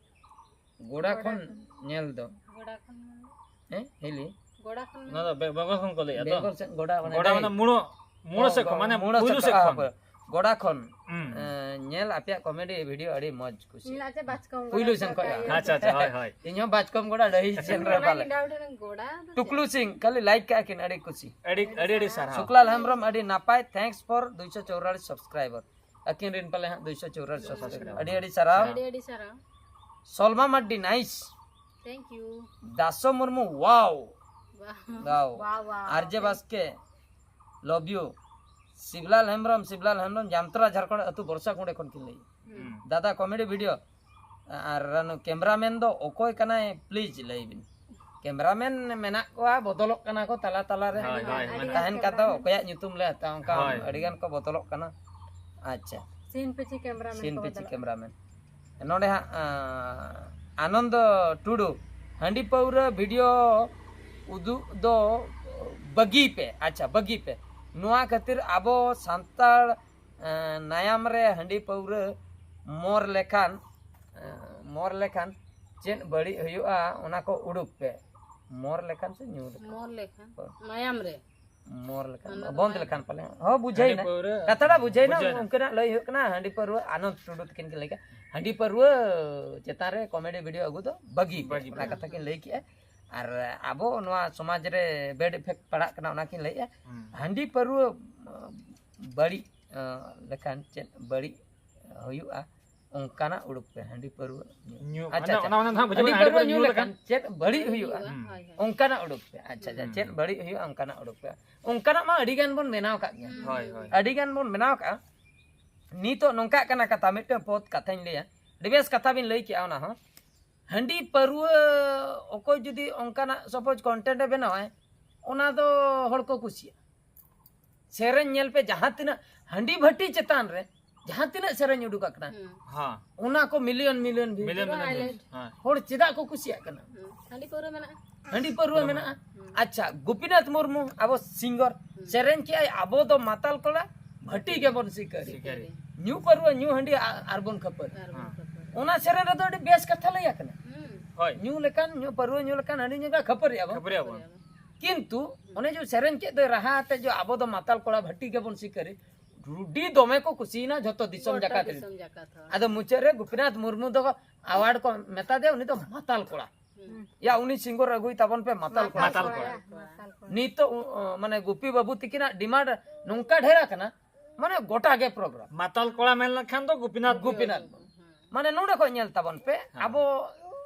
ᱜᱚᱰᱟ ᱜᱚᱰᱟ ᱠᱷᱚᱱ ᱠᱷᱚᱱ᱾ ᱧᱮᱞ ᱫᱚ᱾ ᱜᱚᱰᱟ ᱠᱷᱚᱱ ᱢᱟᱱᱮ? ᱦᱮᱸ, ᱦᱤᱞᱤ? ᱜᱚᱰᱟ ᱠᱷᱚᱱ ᱚᱱᱟ ᱫᱚ ᱢᱟᱱᱮ? ᱵᱮ-, ᱵᱮᱝᱜᱚᱞ ᱠᱷᱚᱱ ᱠᱚ ᱞᱟᱹᱭᱮᱫᱼᱟ ᱛᱚ? ᱵᱮᱝᱜᱚᱞ ᱥᱮᱫ ᱜᱚᱰᱟ, ᱢᱟᱱᱮ ᱜᱚᱰᱟ ᱰᱟᱹᱦᱤ᱾ ᱢᱟᱱᱮ ᱢᱩᱬᱚ, ᱢᱩᱬᱚ ᱚ, ᱥᱮᱫ ᱠᱷᱚᱱ, ᱢᱟᱱᱮ ᱢᱩᱬᱚ ᱯᱩᱭᱞᱩ ᱥᱮᱫ ᱠᱷᱚᱱ, ᱥᱮᱫ ᱦᱳᱭ, ᱠᱷᱚᱱ᱾ ᱦᱳᱭ᱾ ᱜᱚᱰᱟ ᱠᱷᱚᱱ, ᱦᱩᱸ᱾ ᱮᱸ, ᱧᱮᱞ ᱟᱯᱮᱭᱟᱜ ᱠᱚᱢᱮᱰᱤ ᱵᱷᱤᱰᱤᱭᱳ ᱟᱹᱰᱤ ᱢᱚᱡᱽ ᱠᱩᱥᱤ᱾ ᱧᱮᱞ ᱟᱪᱪᱷᱟ, ᱵᱟᱪᱠᱚᱢ ᱜᱚᱰᱟ ᱯᱩᱭᱞᱩ ᱥᱮᱱ ᱠᱷᱚᱱ᱾ ᱟᱪᱪᱷᱟ, ᱟᱪᱪᱷᱟ, ᱦᱳᱭ, ᱦᱳᱭ᱾ ᱤᱧ ᱦᱚᱸ ᱵᱟᱪᱠᱚᱢ ᱜᱚᱰᱟ ᱰᱟᱹᱦᱤ ᱥᱮᱱ ᱨᱮ ᱚᱱᱟ ᱯᱟᱞᱮ᱾ ᱜᱮ ᱰᱟᱣᱩᱴ ᱨᱮᱱᱟᱜ ᱜᱚᱰᱟ ᱫᱚ ᱴᱩᱠᱞᱩ ᱪᱮᱫ? ᱥᱤᱝ, ᱠᱷᱟᱹᱞᱤ ᱞᱟᱭᱤᱠ ᱠᱟᱜᱼᱟ ᱠᱤᱱ, ᱟᱹᱰᱤ ᱠᱩᱥᱤ᱾ ᱟᱹᱰᱤ, ᱟᱹᱰᱤ, ᱟᱹᱰᱤ ᱥᱟᱨᱦᱟᱣ᱾ ᱥᱩᱠᱞᱟᱞ ᱦᱮᱢᱵᱨᱚᱢ, ᱟᱹᱰᱤ ᱱᱟᱯᱟᱭ, thanks for ᱫᱩᱭᱥᱚ ᱪᱩᱣᱟᱞᱤᱥ subscriber᱾ ᱟᱹᱠᱤᱱ ᱨᱮᱱ ᱯᱟᱞᱮ ᱦᱟᱸᱜ ᱫᱩᱭᱥᱚ ᱪᱩᱣᱟᱞᱤᱥ subscriber᱾ ᱟᱹᱰᱤ ᱟᱹᱰᱤ ᱥᱟᱨᱦᱟᱣ᱾ ᱟᱹᱰᱤ ᱟᱹᱰᱤ ᱥᱟᱨᱦᱟᱣ᱾ ᱥᱚᱞᱢᱟ Mardi, nice᱾ Thank you᱾ ᱫᱟᱥᱚ Murmu, wow᱾ Wow᱾ Wow᱾ Baske, love you᱾ ᱥᱤᱵᱞᱟᱞ Hembrom, ᱥᱤᱵᱞᱟᱞ Hembrom, ᱡᱟᱢᱛᱨᱟ Jharkhand ᱟᱹᱛᱩ ᱵᱚᱨᱥᱟ ᱠᱩᱸᱰᱮ ᱠᱷᱚᱱ ᱠᱤᱱ ᱞᱟᱹᱭ᱾ ᱦᱩᱸ᱾ ᱫᱟᱫᱟ ᱠᱚᱢᱮᱰᱤ ᱵᱷᱤᱰᱤᱭᱳ, ᱟᱨ ᱱᱩᱭ ᱠᱮᱢᱨᱟᱢᱮᱱ ᱫᱚ ᱚᱠᱚᱭ ᱠᱟᱱᱟᱭ, ᱯᱞᱤᱡᱽ ᱞᱟᱹᱭ ᱵᱤᱱ᱾ ᱠᱮᱢᱨᱟᱢᱮᱱ ᱢᱮᱱᱟᱜ ᱠᱚᱣᱟ, ᱵᱚᱫᱚᱞᱚᱜ ᱠᱟᱱᱟ ᱠᱚ ᱛᱟᱞᱟ ᱛᱟᱞᱟ ᱨᱮ᱾ ᱦᱳᱭ, ᱦᱳᱭ, ᱟᱹᱰᱤ ᱢᱮᱱᱟᱜ ᱛᱟᱦᱮᱱ ᱠᱷᱟᱱ ᱫᱚ ᱠᱮᱢᱨᱟᱢᱮᱱ᱾ ᱚᱠᱚᱭᱟᱜ ᱧᱩᱛᱩᱢ ᱞᱮ ᱦᱟᱛᱟᱣᱟ, ᱚᱱᱠᱟ ᱦᱳᱭ᱾ ᱟᱹᱰᱤ ᱜᱟᱱ ᱠᱚ ᱵᱚᱫᱚᱞᱚᱜ ᱠᱟᱱᱟ᱾ ᱟᱪᱪᱷᱟ᱾ ᱥᱤᱱ ᱯᱤᱪᱷᱤ ᱠᱮᱢᱨᱟᱢᱮᱱ ᱥᱤᱱ ᱠᱚ ᱯᱤᱪᱷᱤ ᱵᱚᱫᱚᱞᱚᱜ ᱠᱮᱢᱨᱟᱢᱮᱱ᱾ ᱱᱚᱰᱮ ᱦᱟᱸᱜ, ᱟᱸ, ᱟᱱᱚᱱᱫᱚ ᱴᱩᱰᱩ, ᱦᱟᱺᱰᱤ ᱯᱟᱹᱣᱨᱟᱹ ᱵᱷᱤᱰᱤᱭᱳ ᱩᱫᱩᱜ ᱫᱚ ᱵᱟᱹᱜᱤ ᱯᱮ᱾ ᱟᱪᱪᱷᱟ, ᱵᱟᱹᱜᱤ ᱯᱮ᱾ ᱱᱚᱣᱟ ᱠᱷᱟᱹᱛᱤᱨ ᱟᱵᱚ ᱥᱟᱱᱛᱟᱲ, ᱟᱸ, ᱱᱟᱭᱟᱢ ᱨᱮ ᱦᱟᱺᱰᱤ ᱯᱟᱹᱣᱨᱟᱹ ᱢᱚᱨ ᱞᱮᱠᱷᱟᱱ, ᱟᱸ, ᱢᱚᱨ ᱞᱮᱠᱷᱟᱱ ᱪᱮᱫ ᱵᱟᱹᱲᱤᱡ ᱦᱩᱭᱩᱜᱼᱟ, ᱚᱱᱟ ᱠᱚ ᱩᱰᱩᱠ ᱯᱮ᱾ ᱢᱚᱨ ᱞᱮᱠᱷᱟᱱ ᱥᱮ ᱧᱩ ᱞᱮᱠᱷᱟᱱ? ᱢᱚᱨ ᱞᱮᱠᱷᱟᱱ᱾ ᱦᱳᱭ᱾ ᱢᱟᱭᱟᱢ ᱨᱮ᱾ ᱢᱚᱨ ᱞᱮᱠᱷᱟᱱ, ᱚᱱᱟ ᱫᱚ ᱵᱚᱱᱫ ᱵᱟᱭ ᱞᱮᱠᱷᱟᱱ ᱯᱟᱞᱮ᱾ ᱦᱚᱸ, ᱵᱩᱡᱷᱟᱹᱣ ᱦᱟᱺᱰᱤ ᱮᱱᱟ᱾ ᱯᱟᱹᱣᱨᱟᱹ ᱠᱟᱛᱷᱟᱴᱟ ᱵᱩᱡᱷᱟᱹᱣ ᱮᱱᱟ᱾ ᱵᱩᱡᱷᱟᱹᱣ ᱮᱱᱟ᱾ ᱩᱱᱠᱤᱱᱟᱜ ᱞᱟᱹᱭ ᱦᱩᱭᱩᱜ ᱠᱟᱱᱟ, ᱦᱟᱺᱰᱤ ᱯᱟᱹᱣᱨᱟᱹ, ᱟᱱᱚᱱᱫ ᱴᱩᱰᱩ ᱛᱟᱹᱠᱤᱱ ᱠᱤᱱ ᱞᱟᱹᱭ ᱠᱮᱫᱟ, ᱦᱟᱺᱰᱤ ᱯᱟᱹᱣᱨᱟᱹ ᱪᱮᱛᱟᱱ ᱨᱮ ᱠᱚᱢᱮᱰᱤ ᱵᱷᱤᱰᱤᱭᱳ ᱟᱹᱜᱩ ᱫᱚ ᱵᱟᱹᱜᱤ ᱯᱮ᱾ ᱵᱟᱹᱜᱤ ᱯᱮ᱾ ᱚᱱᱟ ᱠᱟᱛᱷᱟ ᱠᱤᱱ ᱞᱟᱹᱭ ᱠᱮᱫᱼᱟ᱾ ᱟᱨ ᱟᱵᱚ ᱱᱚᱣᱟ ᱥᱚᱢᱟᱡᱽ ᱨᱮ ᱵᱮᱰ ᱤᱯᱷᱮᱠᱴ ᱯᱟᱲᱟᱜ ᱠᱟᱱᱟ, ᱚᱱᱟ ᱠᱤᱱ ᱞᱟᱹᱭᱮᱫᱼᱟ᱾ ᱦᱩᱸ᱾ ᱦᱟᱺᱰᱤ ᱯᱟᱹᱣᱨᱟᱹ, ᱵᱟᱹᱲᱤᱡ, ᱞᱮᱠᱷᱟᱱ ᱪᱮᱫ ᱵᱟᱹᱲᱤᱡ ᱦᱩᱭᱩᱜᱼᱟ? ᱚᱱᱠᱟᱱᱟᱜ ᱩᱰᱩᱠ ᱯᱮ, ᱦᱟᱺᱰᱤ ᱯᱟᱹᱨᱣᱟᱹ ᱧᱩ᱾ ᱧᱩ, ᱟᱪᱪᱷᱟ, ᱢᱟᱱᱮ ᱟᱪᱪᱷᱟ᱾ ᱚᱱᱟ, ᱚᱱᱟ ᱫᱚ ᱦᱟᱸᱜ ᱵᱩᱡᱷᱟᱹᱣ ᱦᱟᱺᱰᱤ ᱵᱮᱱᱟ, ᱯᱟᱹᱨᱣᱟᱹ ᱦᱟᱺᱰᱤ ᱧᱩ ᱯᱟᱹᱨᱣᱟᱹ ᱞᱮᱠᱷᱟᱱ ᱞᱮᱠᱷᱟᱱ ᱪᱮᱫ ᱵᱟᱹᱲᱤᱡ ᱦᱩᱭᱩᱜᱼᱟ? ᱦᱩᱸ᱾ ᱦᱳᱭ, ᱦᱳᱭ᱾ ᱚᱱᱠᱟᱱᱟᱜ ᱩᱰᱩᱠ ᱯᱮ᱾ ᱟᱪᱪᱷᱟ, ᱟᱪᱪᱷᱟ, ᱦᱩᱸ᱾ ᱪᱮᱫ ᱵᱟᱹᱲᱤᱡ ᱦᱩᱭᱩᱜᱼᱟ, ᱚᱱᱠᱟᱱᱟᱜ ᱩᱰᱩᱠ ᱯᱮ᱾ ᱚᱱᱠᱟᱱᱟᱜ ᱢᱟ ᱟᱹᱰᱤ ᱜᱟᱱ ᱵᱚᱱ ᱵᱮᱱᱟᱣ ᱟᱠᱟᱫ ᱜᱮᱭᱟ᱾ ᱦᱩᱸ᱾ ᱦᱳᱭ, ᱦᱳᱭ᱾ ᱟᱹᱰᱤ ᱜᱟᱱ ᱵᱚᱱ ᱵᱮᱱᱟᱣ ᱟᱠᱟᱫᱼᱟ᱾ ᱱᱤᱛᱚᱜ ᱱᱚᱝᱠᱟᱜ ᱠᱟᱱᱟ ᱠᱟᱛᱷᱟ, ᱢᱤᱫᱴᱟᱝ ᱯᱚᱫ ᱠᱟᱛᱷᱟᱧ ᱞᱟᱹᱭᱟ, ᱟᱹᱰᱤ ᱵᱮᱥ ᱠᱟᱛᱷᱟ ᱵᱤᱱ ᱞᱟᱹᱭ ᱠᱮᱜᱼᱟ ᱚᱱᱟ ᱦᱚᱸ᱾ ᱦᱟᱺᱰᱤ ᱯᱟᱹᱨᱣᱟᱹ ᱚᱠᱚᱭ ᱡᱩᱫᱤ ᱚᱱᱠᱟᱱᱟᱜ ᱥᱟᱯᱳᱡᱽ ᱠᱚᱱᱴᱮᱱᱴ ᱮ ᱵᱮᱱᱟᱣᱟᱭ, ᱚᱱᱟ ᱫᱚ ᱦᱚᱲ ᱠᱚ ᱠᱩᱥᱤᱭᱟᱜᱼᱟ᱾ ᱥᱮᱨᱮᱧ ᱧᱮᱞ ᱯᱮ, ᱡᱟᱦᱟᱸ ᱛᱤᱱᱟᱹᱜ ᱦᱟᱺᱰᱤ ᱵᱷᱟᱹᱴᱤ ᱪᱮᱛᱟᱱ ᱨᱮ ᱡᱟᱦᱟᱸ ᱛᱤᱱᱟᱹᱜ ᱥᱮᱨᱮᱧ ᱩᱰᱩᱠ ᱟᱠᱟᱱᱟ, ᱦᱩᱸ᱾ ᱦᱮᱸ᱾ ᱚᱱᱟ ᱠᱚ ᱢᱤᱞᱤᱭᱚᱱ, ᱢᱤᱞᱤᱭᱚᱱ ᱵᱷᱤᱭᱩ᱾ ᱢᱤᱞᱤᱭᱚᱱ, ᱯᱩᱨᱟᱹ ᱢᱤᱞᱤᱭᱚᱱ ᱟᱭᱞᱮᱱᱰ᱾ ᱵᱷᱤᱭᱩ᱾ ᱦᱮᱸ᱾ ᱦᱚᱲ ᱪᱮᱫᱟᱜ ᱠᱚ ᱠᱩᱥᱤᱭᱟᱜ ᱠᱟᱱᱟ? ᱦᱩᱸ᱾ ᱦᱟᱺᱰᱤ ᱯᱟᱹᱣᱨᱟᱹ ᱢᱮᱱᱟᱜᱼᱟ᱾ ᱦᱟᱺᱰᱤ ᱯᱟᱹᱣᱨᱟᱹ ᱯᱟᱹᱣᱨᱟᱹ ᱢᱮᱱᱟᱜᱼᱟ᱾ ᱦᱩᱸ᱾ ᱟᱪᱪᱷᱟ, ᱜᱳᱯᱤᱱᱟᱛᱷ ᱢᱩᱨᱢᱩ, ᱟᱵᱚ ᱥᱤᱝᱜᱚᱨ, ᱦᱩᱸ᱾ ᱥᱮᱨᱮᱧ ᱠᱮᱜᱼᱟᱭ, "ᱟᱵᱚ ᱫᱚ ᱢᱟᱛᱟᱞ ᱠᱚᱲᱟ, ᱵᱷᱟᱹᱴᱤ ᱜᱮᱵᱚᱱ ᱥᱤᱠᱟᱹᱨᱤ᱾ ᱥᱤᱠᱟᱹᱨᱤ᱾ ᱧᱩ ᱯᱟᱹᱣᱨᱟᱹ, ᱧᱩ ᱦᱟᱺᱰᱤ, ᱟ-, ᱟᱨᱵᱚᱱ ᱠᱷᱟᱹᱯᱟᱹᱨᱤ᱾" ᱟᱨᱵᱚᱱ ᱦᱮᱸ᱾ ᱠᱷᱟᱹᱯᱟᱹᱨᱤ᱾ ᱚᱱᱟ ᱥᱮᱨᱮᱧ ᱨᱮᱫᱚ ᱟᱹᱰᱤ ᱵᱮᱥ ᱠᱟᱛᱷᱟ ᱞᱟᱹᱭ ᱟᱠᱟᱱᱟ᱾ ᱦᱩᱸ᱾ ᱦᱳᱭ᱾ ᱧᱩ ᱞᱮᱠᱟᱱ, ᱧᱩ ᱯᱟᱹᱣᱨᱟᱹ ᱧᱩ ᱞᱮᱠᱟᱱ ᱦᱟᱺᱰᱤ ᱧᱩ ᱞᱮᱠᱟᱱ ᱠᱷᱟᱹᱯᱟᱹᱨᱤ ᱟᱵᱚᱱ᱾ ᱠᱷᱟᱹᱯᱟᱹᱨᱤ ᱟᱵᱚᱱ᱾ ᱠᱤᱱᱛᱩ ᱚᱱᱮ ᱡᱮ ᱥᱮᱨᱮᱧ ᱠᱮᱫ ᱫᱚᱭ ᱨᱟᱦᱟ ᱟᱛᱮ, ᱡᱮ "ᱟᱵᱚ ᱫᱚ ᱢᱟᱛᱟᱞ ᱠᱚᱲᱟ, ᱵᱷᱟᱹᱴᱤ ᱜᱮᱵᱚᱱ ᱥᱤᱠᱟᱹᱨᱤ", ᱟᱹᱰᱤ ᱫᱚᱢᱮ ᱠᱚ ᱠᱩᱥᱤᱭᱮᱱᱟ ᱡᱷᱚᱛᱚ ᱫᱤᱥᱚᱢ ᱜᱚᱴᱟ ᱡᱟᱠᱟᱛ ᱨᱮ᱾ ᱫᱤᱥᱚᱢ ᱡᱟᱠᱟᱛ ᱦᱚᱲ᱾ ᱟᱫᱚ ᱢᱩᱪᱟᱹᱫ ᱨᱮ ᱜᱳᱯᱤᱱᱟᱛᱷ ᱢᱩᱨᱢᱩ ᱫᱚ ᱟᱣᱟᱨᱰ ᱠᱚ ᱢᱮᱛᱟ ᱫᱮᱭᱟ, ᱩᱱᱤ ᱫᱚ ᱢᱟᱛᱟᱞ ᱠᱚᱲᱟ᱾ ᱦᱩᱸ᱾ ᱭᱟ, ᱩᱱᱤ ᱥᱤᱝᱜᱚᱨ ᱟᱹᱜᱩᱭ ᱛᱟᱵᱚᱱ ᱯᱮ, ᱢᱟᱛᱟᱞ ᱠᱚᱲᱟ᱾ ᱢᱟᱛᱟᱞ ᱠᱚᱲᱟ᱾ ᱢᱟᱛᱟᱞ ᱠᱚᱲᱟ᱾ ᱱᱤᱛᱚᱜ, ᱩ, ᱢᱟᱱᱮ, ᱜᱩᱯᱤ ᱵᱟᱹᱵᱩ ᱛᱤᱠᱤᱱᱟᱜ ᱰᱤᱢᱟᱱᱰ ᱱᱚᱝᱠᱟ ᱰᱷᱮᱨ ᱟᱠᱟᱱᱟ, ᱢᱟᱱᱮ, ᱜᱚᱴᱟ ᱜᱮ ᱯᱨᱳᱜᱨᱟᱢ᱾ ᱢᱟᱛᱟᱞ ᱠᱚᱲᱟ ᱢᱮᱱ ᱞᱮᱠᱷᱟᱱ ᱫᱚ ᱜᱳᱯᱤᱱᱟᱛᱷ᱾ ᱜᱳᱯᱤᱱᱟᱛᱷ᱾ ᱦᱩᱸ᱾ ᱢᱟᱱᱮ, ᱱᱚᱰᱮ ᱠᱷᱚᱱ ᱧᱮᱞ ᱛᱟᱵᱚᱱ ᱯᱮ, ᱦᱮᱸ᱾ ᱟᱵᱚ,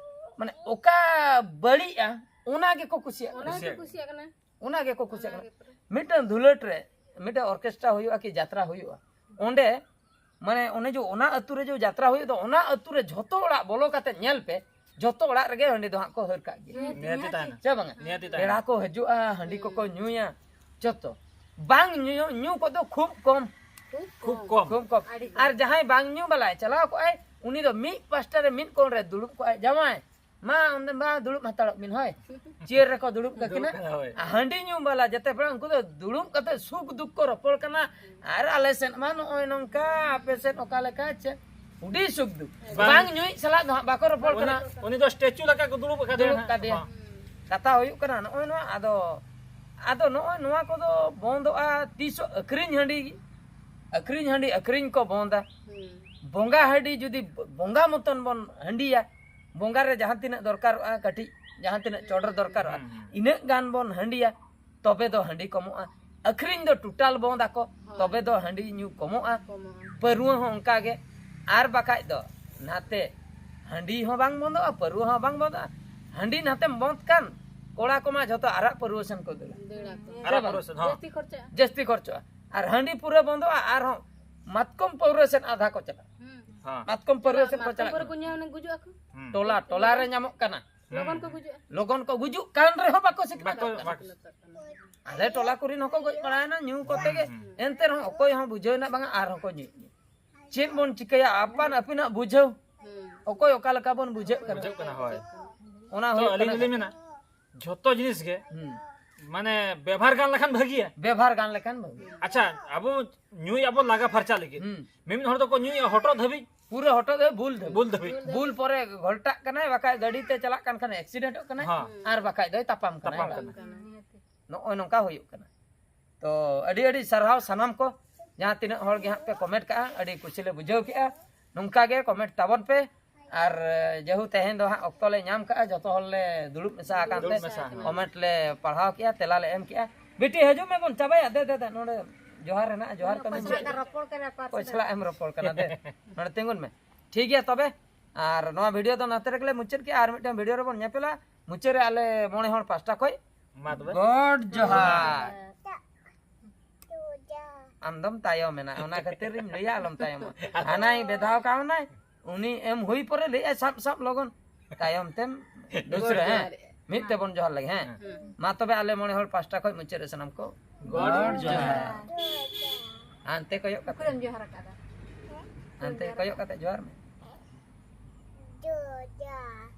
ᱢᱟᱱᱮ, ᱚᱠᱟ ᱵᱟᱹᱲᱤᱡᱼᱟ, ᱚᱱᱟ ᱜᱮᱠᱚ ᱠᱩᱥᱤᱭᱟᱜ ᱠᱟᱱᱟ᱾ ᱚᱱᱟ ᱜᱮᱠᱚ ᱠᱩᱥᱤᱭᱟᱜ ᱠᱟᱱᱟ᱾ ᱚᱱᱟ ᱜᱮᱠᱚ ᱠᱩᱥᱤᱭᱟᱜ ᱚᱱᱟ ᱠᱟᱱᱟ᱾ ᱜᱮ ᱯᱩᱨᱟᱹ᱾ ᱢᱤᱫᱴᱟᱝ ᱫᱷᱩᱞᱟᱹᱴ ᱨᱮ ᱢᱤᱫᱴᱮᱱ ᱚᱨᱠᱮᱥᱴᱨᱟ ᱦᱩᱭᱩᱜᱼᱟ ᱠᱤ ᱡᱟᱛᱨᱟ ᱦᱩᱭᱩᱜᱼᱟ, ᱚᱸᱰᱮ ᱢᱟᱱᱮ ᱚᱱᱮ ᱡᱮ ᱚᱱᱟ ᱟᱹᱛᱩ ᱨᱮ ᱡᱮ ᱡᱟᱛᱨᱟ ᱦᱩᱭᱩᱜ ᱫᱚ, ᱚᱱᱟ ᱟᱹᱛᱩ ᱨᱮ ᱡᱷᱚᱛᱚ ᱚᱲᱟᱜ ᱵᱚᱞᱚ ᱠᱟᱛᱮ ᱧᱮᱞ ᱯᱮ, ᱡᱷᱚᱛᱚ ᱚᱲᱟᱜ ᱨᱮᱜᱮ ᱦᱟᱺᱰᱤ ᱫᱚ ᱦᱟᱸᱜ ᱠᱚ ᱦᱟᱹᱨ ᱠᱟᱜ ᱜᱮ᱾ ᱱᱤᱦᱟᱹᱛᱤ ᱱᱤᱦᱟᱹᱛᱤ ᱛᱟᱦᱮᱱᱟ᱾ ᱥᱮ ᱵᱟᱝᱟ? ᱱᱤᱦᱟᱹᱛᱤ ᱛᱟᱦᱮᱱᱟ᱾ ᱯᱮᱲᱟ ᱠᱚ ᱦᱤᱡᱩᱜᱼᱟ, ᱦᱟᱺᱰᱤ ᱠᱚᱠᱚ ᱧᱩᱭᱟ, ᱡᱷᱚᱛᱚ᱾ ᱵᱟᱝ ᱧᱩ, ᱧᱩ ᱠᱚᱫᱚ ᱠᱷᱩᱵ ᱠᱚᱢ᱾ ᱠᱷᱩᱵ ᱠᱚᱢ᱾ ᱠᱷᱩᱵ ᱠᱚᱢ᱾ ᱟᱹᱰᱤ ᱠᱚᱢ᱾ ᱟᱨ ᱡᱟᱦᱟᱸᱭ ᱵᱟᱝ ᱧᱩ ᱵᱟᱞᱟᱭ ᱪᱟᱞᱟᱣ ᱠᱚᱜᱼᱟᱭ, ᱩᱱᱤ ᱫᱚ ᱢᱤᱫ ᱯᱟᱥᱴᱟ ᱨᱮ ᱢᱤᱫ ᱠᱚᱬ ᱨᱮ ᱫᱩᱲᱩᱵ ᱠᱚᱜᱼᱟᱭ, ᱡᱟᱶᱟᱭ, ᱢᱟ ᱚᱸᱰᱮ ᱢᱟ ᱫᱩᱲᱩᱵ ᱦᱟᱛᱟᱲᱚᱜ ᱵᱤᱱ, ᱦᱳᱭ᱾ ᱪᱮᱭᱟᱨ ᱨᱮᱠᱚ ᱫᱩᱲᱩᱵ ᱠᱟᱠᱤᱱᱟ᱾ ᱫᱩᱲᱩᱵ ᱠᱟᱱᱟ, ᱦᱳᱭ᱾ ᱟᱨ ᱦᱟᱺᱰᱤ ᱧᱩ ᱵᱟᱞᱟ ᱡᱮᱛᱮ ᱯᱮᱲᱟ, ᱩᱱᱠᱩ ᱫᱚ ᱫᱩᱲᱩᱵ ᱠᱟᱛᱮ ᱥᱩᱠ ᱫᱩᱠ ᱠᱚ ᱨᱚᱯᱚᱲ ᱠᱟᱱᱟ᱾ ᱟᱨ ᱟᱞᱮ ᱥᱮᱫ ᱢᱟ ᱱᱚᱜᱼᱚᱭ ᱱᱚᱝᱠᱟ, ᱟᱯᱮ ᱥᱮᱫ ᱚᱠᱟ ᱞᱮᱠᱟ, ᱪᱮᱫ ᱦᱩᱰᱤᱧ ᱥᱩᱠ ᱫᱩᱠ᱾ ᱵᱟᱝ᱾ ᱵᱟᱝ ᱧᱩᱭᱤᱡ ᱥᱟᱞᱟᱜ ᱫᱚ ᱦᱟᱸᱜ ᱵᱟᱠᱚ ᱨᱚᱯᱚᱲ ᱩᱱᱤ, ᱠᱟᱱᱟ᱾ ᱩᱱᱤ ᱫᱚ ᱥᱴᱮᱪᱩ ᱞᱮᱠᱟ ᱠᱚ ᱫᱩᱲᱩᱵ ᱟᱠᱟᱫᱮᱭᱟ ᱫᱩᱲᱩᱵ ᱦᱟᱸᱜ᱾ ᱠᱟᱫᱮᱭᱟ᱾ ᱦᱚᱸ᱾ ᱠᱟᱛᱷᱟ ᱦᱩᱭᱩᱜ ᱠᱟᱱᱟ ᱱᱚᱜᱼᱚᱭ ᱱᱚᱣᱟ, ᱟᱫᱚ, ᱟᱫᱚ ᱱᱚᱜᱼᱚᱭ ᱱᱚᱣᱟ ᱠᱚᱫᱚ ᱵᱚᱱᱫᱚᱜᱼᱟ ᱛᱤᱥᱚᱜ? ᱟᱹᱠᱷᱨᱤᱧ ᱦᱟᱺᱰᱤ, ᱟᱹᱠᱷᱨᱤᱧ ᱦᱟᱺᱰᱤ ᱟᱹᱠᱷᱨᱤᱧ ᱠᱚ ᱵᱚᱱᱫᱟ᱾ ᱦᱩᱸ᱾ ᱵᱚᱸᱜᱟ ᱦᱟᱺᱰᱤ ᱡᱩᱫᱤ ᱵᱚᱸᱜᱟ ᱢᱚᱛᱚᱱ ᱵᱚᱱ ᱦᱟᱺᱰᱤᱭᱟ, ᱵᱚᱸᱜᱟ ᱨᱮ ᱡᱟᱦᱟᱸ ᱛᱤᱱᱟᱹᱜ ᱫᱚᱨᱠᱟᱨᱚᱜᱼᱟ, ᱠᱟᱹᱴᱤᱡ ᱡᱟᱦᱟᱸ ᱛᱤᱱᱟᱹᱜ ᱪᱚᱰᱚᱨ ᱫᱚᱨᱠᱟᱨᱚᱜᱼᱟ, ᱦᱩᱸ, ᱦᱩᱸ᱾ ᱤᱱᱟᱹᱜ ᱜᱟᱱ ᱵᱚᱱ ᱦᱟᱺᱰᱤᱭᱟ, ᱛᱚᱵᱮ ᱫᱚ ᱦᱟᱺᱰᱤ ᱠᱚᱢᱚᱜᱼᱟ᱾ ᱟᱹᱠᱷᱨᱤᱧ ᱫᱚ ᱴᱳᱴᱟᱞ ᱵᱚᱱᱫ ᱟᱠᱚ, ᱦᱳᱭ᱾ ᱛᱚᱵᱮ ᱫᱚ ᱦᱟᱺᱰᱤ ᱧᱩ ᱠᱚᱢᱚᱜᱼᱟ᱾ ᱠᱚᱢᱚᱜᱼᱟ᱾ ᱯᱟᱹᱨᱣᱟᱹ ᱦᱚᱸ ᱚᱱᱠᱟ ᱜᱮ᱾ ᱟᱨ ᱵᱟᱠᱷᱟᱡ ᱫᱚ ᱱᱟᱛᱮ ᱦᱟᱺᱰᱤ ᱦᱚᱸ ᱵᱟᱝ ᱵᱚᱱᱫᱚᱜᱼᱟ, ᱯᱟᱹᱨᱣᱟᱹ ᱦᱚᱸ ᱵᱟᱝ ᱵᱚᱱᱫᱚᱜᱼᱟ᱾ ᱦᱟᱺᱰᱤ ᱱᱟᱛᱮᱢ ᱵᱚᱱᱫ ᱠᱟᱱ, ᱠᱚᱲᱟ ᱠᱚᱢᱟ ᱡᱷᱚᱛᱚ ᱟᱨᱟᱜ ᱯᱟᱹᱨᱣᱟᱹ ᱥᱮᱱ ᱠᱚ ᱫᱟᱹᱲᱟ᱾ ᱫᱟᱹᱲᱟ ᱠᱚ᱾ ᱟᱨᱟᱜ ᱯᱟᱹᱨᱣᱟᱹ ᱥᱮᱱ, ᱦᱚᱸ᱾ ᱡᱟᱹᱥᱛᱤ ᱠᱷᱚᱨᱪᱟᱜᱼᱟ᱾ ᱡᱟᱹᱥᱛᱤ ᱠᱷᱚᱨᱪᱟᱜᱼᱟ᱾ ᱟᱨ ᱦᱟᱺᱰᱤ ᱯᱩᱨᱟᱹ ᱵᱚᱱᱫᱚᱜᱼᱟ, ᱟᱨᱦᱚᱸ ᱢᱟᱛᱠᱚᱢ ᱯᱟᱹᱣᱨᱟᱹ ᱥᱮᱱ ᱟᱫᱷᱟ ᱠᱚ ᱪᱟᱞᱟᱜᱼᱟ᱾ ᱦᱩᱸ᱾ ᱦᱚᱸ᱾ ᱢᱟᱛᱠᱚᱢ ᱯᱟᱹᱣᱨᱟᱹ ᱥᱮᱱ ᱠᱚ ᱢᱟᱛᱠᱚᱢ ᱪᱟᱞᱟᱜ ᱯᱟᱹᱣᱨᱟᱹ ᱠᱟᱱᱟ᱾ ᱠᱚ ᱧᱩᱭᱟ, ᱚᱱᱮ ᱜᱩᱡᱩᱜ ᱟᱠᱚ᱾ ᱦᱩᱸ᱾ ᱴᱚᱞᱟ, ᱴᱚᱞᱟ ᱨᱮ ᱧᱟᱢᱚᱜ ᱠᱟᱱᱟ᱾ ᱞᱚᱜᱚᱱ ᱠᱚ ᱜᱩᱡᱩᱜᱼᱟ᱾ ᱞᱚᱜᱚᱱ ᱠᱚ ᱜᱩᱡᱩᱜ ᱠᱟᱱ ᱨᱮᱦᱚᱸ ᱵᱟᱠᱚ ᱥᱤᱠᱷᱱᱟᱹᱛᱚᱜ ᱵᱟᱠᱚ, ᱠᱟᱱᱟ᱾ ᱵᱟᱠᱚ᱾ ᱟᱞᱮ ᱴᱚᱞᱟ ᱠᱚᱨᱮᱱ ᱦᱚᱸᱠᱚ ᱜᱚᱡ ᱵᱟᱲᱟᱭᱮᱱᱟ ᱧᱩ ᱠᱚᱛᱮ ᱜᱮ᱾ ᱦᱩᱸ, ᱦᱩᱸ᱾ ᱮᱱᱛᱮ ᱨᱮᱦᱚᱸ ᱚᱠᱚᱭ ᱦᱚᱸ ᱵᱩᱡᱷᱟᱹᱣ ᱨᱮᱱᱟᱜ ᱵᱟᱝᱟ, ᱟᱨᱦᱚᱸ ᱠᱚ ᱧᱩᱭᱮᱫ ᱜᱮᱭᱟ᱾ ᱪᱮᱫ ᱵᱚᱱ ᱪᱤᱠᱟᱹᱭᱟ? ᱟᱯᱟᱱ ᱟᱹᱯᱤᱱᱟᱜ ᱵᱩᱡᱷᱟᱹᱣ᱾ ᱦᱩᱸ᱾ ᱚᱠᱚᱭ ᱚᱠᱟ ᱞᱮᱠᱟ ᱵᱚᱱ ᱵᱩᱡᱷᱟᱹᱜ ᱠᱟᱱᱟ᱾ ᱵᱩᱡᱷᱟᱹᱜ ᱠᱟᱱᱟ, ᱦᱳᱭ᱾ ᱚᱱᱟ ᱛᱚ ᱦᱩᱭᱩᱜ ᱟᱹᱞᱤᱧ ᱠᱟᱱᱟ ᱫᱚᱞᱤᱧ ᱠᱟᱛᱷᱟ᱾ ᱢᱮᱱᱟ, ᱡᱷᱚᱛᱚ ᱡᱤᱱᱤᱥ ᱜᱮ ᱦᱩᱸ᱾ ᱢᱟᱱᱮ ᱵᱮᱵᱷᱟᱨ ᱜᱟᱱ ᱞᱮᱠᱷᱟᱱ ᱵᱷᱟᱹᱜᱤᱭᱟ᱾ ᱵᱮᱵᱷᱟᱨ ᱜᱟᱱ ᱞᱮᱠᱷᱟᱱ ᱵᱷᱟᱹᱜᱤᱭᱟ᱾ ᱟᱪᱪᱷᱟ, ᱟᱵᱚ ᱧᱩᱭ ᱟᱵᱚ ᱞᱟᱸᱜᱟ ᱯᱷᱟᱨᱪᱟ ᱞᱟᱹᱜᱤᱫ᱾ ᱦᱩᱸ᱾ ᱢᱤᱢᱤᱫ ᱦᱚᱲ ᱫᱚᱠᱚ ᱧᱩᱭᱟ ᱦᱚᱴᱚᱜ ᱫᱷᱟᱹᱵᱤᱡ᱾ ᱯᱩᱨᱟᱹ ᱦᱚᱴᱚᱜ ᱫᱷᱟᱹᱵᱤᱡ, ᱵᱩᱞ ᱫᱷᱟᱹᱵᱤᱡ᱾ ᱵᱩᱞ ᱫᱷᱟᱹᱵᱤᱡ᱾ ᱵᱩᱞ ᱯᱚᱨᱮ ᱜᱷᱚᱞᱴᱟᱜ ᱠᱟᱱᱟᱭ, ᱵᱟᱠᱷᱟᱡ ᱜᱟᱹᱰᱤ ᱛᱮ ᱪᱟᱞᱟᱜ ᱠᱟᱱ ᱠᱷᱟᱱ ᱮᱠᱥᱤᱰᱮᱱᱴᱚᱜ ᱠᱟᱱᱟᱭ, ᱦᱚᱸ᱾ ᱟᱨ ᱵᱟᱠᱷᱟᱡ ᱫᱚᱭ ᱛᱟᱯᱟᱢ ᱠᱟᱱᱟᱭ ᱛᱟᱯᱟᱢ ᱚᱲᱟᱜ ᱠᱟᱱᱟ᱾ ᱨᱮ᱾ ᱱᱚᱜᱼᱚᱭ ᱱᱚᱝᱠᱟ ᱦᱩᱭᱩᱜ ᱠᱟᱱᱟ᱾ ᱛᱚ ᱟᱹᱰᱤ ᱟᱹᱰᱤ ᱥᱟᱨᱦᱟᱣ ᱥᱟᱱᱟᱢ ᱠᱚ, ᱡᱟᱦᱟᱸ ᱛᱤᱱᱟᱹᱜ ᱦᱚᱲ ᱜᱮ ᱦᱟᱸᱜ ᱯᱮ ᱠᱚᱢᱮᱱᱴ ᱠᱟᱜᱼᱟ, ᱟᱹᱰᱤ ᱠᱩᱥᱤ ᱞᱮ ᱵᱩᱡᱷᱟᱹᱣ ᱠᱮᱜᱼᱟ᱾ ᱱᱚᱝᱠᱟ ᱜᱮ ᱠᱚᱢᱮᱱᱴ ᱛᱟᱵᱚᱱ ᱯᱮ᱾ ᱟᱨ ᱡᱮᱦᱩ ᱛᱮᱦᱮᱧ ᱫᱚ ᱦᱟᱸᱜ ᱚᱠᱛᱚ ᱞᱮ ᱧᱟᱢ ᱠᱟᱜᱼᱟ, ᱡᱚᱛᱚ ᱦᱚᱲ ᱞᱮ ᱫᱩᱲᱩᱵ ᱢᱮᱥᱟ ᱟᱠᱟᱱ ᱛᱮ ᱫᱩᱲᱩᱵ ᱢᱮᱥᱟ ᱟᱠᱟᱱᱟ᱾ ᱠᱚᱢᱮᱱᱴ ᱞᱮ ᱯᱟᱲᱦᱟᱣ ᱠᱮᱜᱼᱟ, ᱛᱮᱞᱟ ᱞᱮ ᱮᱢ ᱠᱮᱜᱼᱟ᱾ ᱵᱤᱴᱤ, ᱦᱤᱡᱩᱜ ᱢᱮ, ᱵᱚᱱ ᱪᱟᱵᱟᱭᱟ᱾ ᱫᱮ, ᱫᱮ, ᱫᱮ, ᱱᱚᱰᱮ ᱡᱚᱦᱟᱨ ᱨᱮᱱᱟᱜ, ᱡᱚᱦᱟᱨ ᱠᱟᱹᱢᱤ ᱚᱠᱚᱭ ᱥᱟᱞᱟᱜ ᱢᱩᱪᱟᱹᱫ᱾ ᱫᱚ ᱨᱚᱯᱚᱲ ᱠᱟᱱᱟ, ᱚᱠᱚᱭ ᱚᱠᱚᱭ ᱥᱟᱞᱟᱜ ᱥᱟᱞᱟᱜ? ᱮᱢ ᱨᱚᱯᱚᱲ ᱠᱟᱱᱟ? ᱫᱮ, ᱱᱚᱰᱮ ᱛᱤᱸᱜᱩᱱ ᱢᱮ᱾ ᱴᱷᱤᱠ ᱜᱮᱭᱟ ᱛᱚᱵᱮ, ᱟᱨ ᱱᱚᱣᱟ ᱵᱷᱤᱰᱤᱭᱳ ᱫᱚ ᱱᱚᱛᱮ ᱨᱮᱜᱮ ᱞᱮ ᱢᱩᱪᱟᱹᱫ ᱠᱮᱜᱼᱟ᱾ ᱟᱨ ᱢᱤᱫᱴᱟᱝ ᱵᱷᱤᱰᱤᱭᱳ ᱨᱮᱵᱚᱱ ᱧᱮᱯᱮᱞᱟ᱾ ᱢᱩᱪᱟᱹᱫ ᱨᱮ ᱟᱞᱮ ᱢᱚᱬᱮ ᱦᱚᱲ ᱯᱟᱥᱴᱟ ᱠᱷᱚᱡ ᱢᱟ ᱛᱚᱵᱮ᱾ God ᱡᱚᱦᱟᱨ᱾ ᱟᱢ ᱫᱚᱢ ᱛᱟᱭᱚᱢ ᱮᱱᱟ, ᱚᱱᱟ ᱠᱷᱟᱹᱛᱤᱨ ᱤᱧ ᱞᱟᱹᱭᱟ ᱟᱞᱚᱢ ᱛᱟᱭᱚᱢᱚᱜᱼᱟ᱾ ᱦᱟᱱᱟᱭ ᱵᱮᱫᱷᱟᱣ ᱠᱟᱣᱱᱟᱭ, ᱩᱱᱤ ᱮᱢ ᱦᱩᱭ ᱯᱚᱨᱮ ᱞᱟᱹᱭᱟᱭ, "ᱥᱟᱵ ᱥᱟᱵ ᱞᱚᱜᱚᱱ", ᱛᱟᱭᱚᱢ ᱛᱮᱢ ᱫᱩᱥᱨᱟᱹ, ᱦᱮᱸ, ᱢᱤᱫ ᱛᱮᱵᱚᱱ ᱡᱚᱦᱟᱨ ᱞᱮᱜᱮ, ᱦᱮᱸ᱾ ᱢᱟ ᱛᱚᱵᱮ ᱟᱞᱮ ᱢᱚᱬᱮ ᱦᱚᱲ ᱯᱟᱥᱴᱟ ᱠᱷᱚᱱ ᱢᱩᱪᱟᱹᱫ ᱨᱮ ᱥᱟᱱᱟᱢ ᱠᱚ ᱜᱚᱰ ᱡᱚᱦᱟᱨ᱾ ᱦᱟᱱᱛᱮ ᱠᱚᱭᱚᱜ ᱠᱟᱛᱮ, ᱩᱠᱩᱨᱮᱢ ᱡᱚᱦᱟᱨ ᱟᱠᱟᱫᱟ? ᱦᱟᱱᱛᱮ ᱠᱚᱭᱚᱜ ᱠᱟᱛᱮ ᱡᱚᱦᱟᱨ ᱢᱮ᱾ ᱡᱚᱦᱟᱨ᱾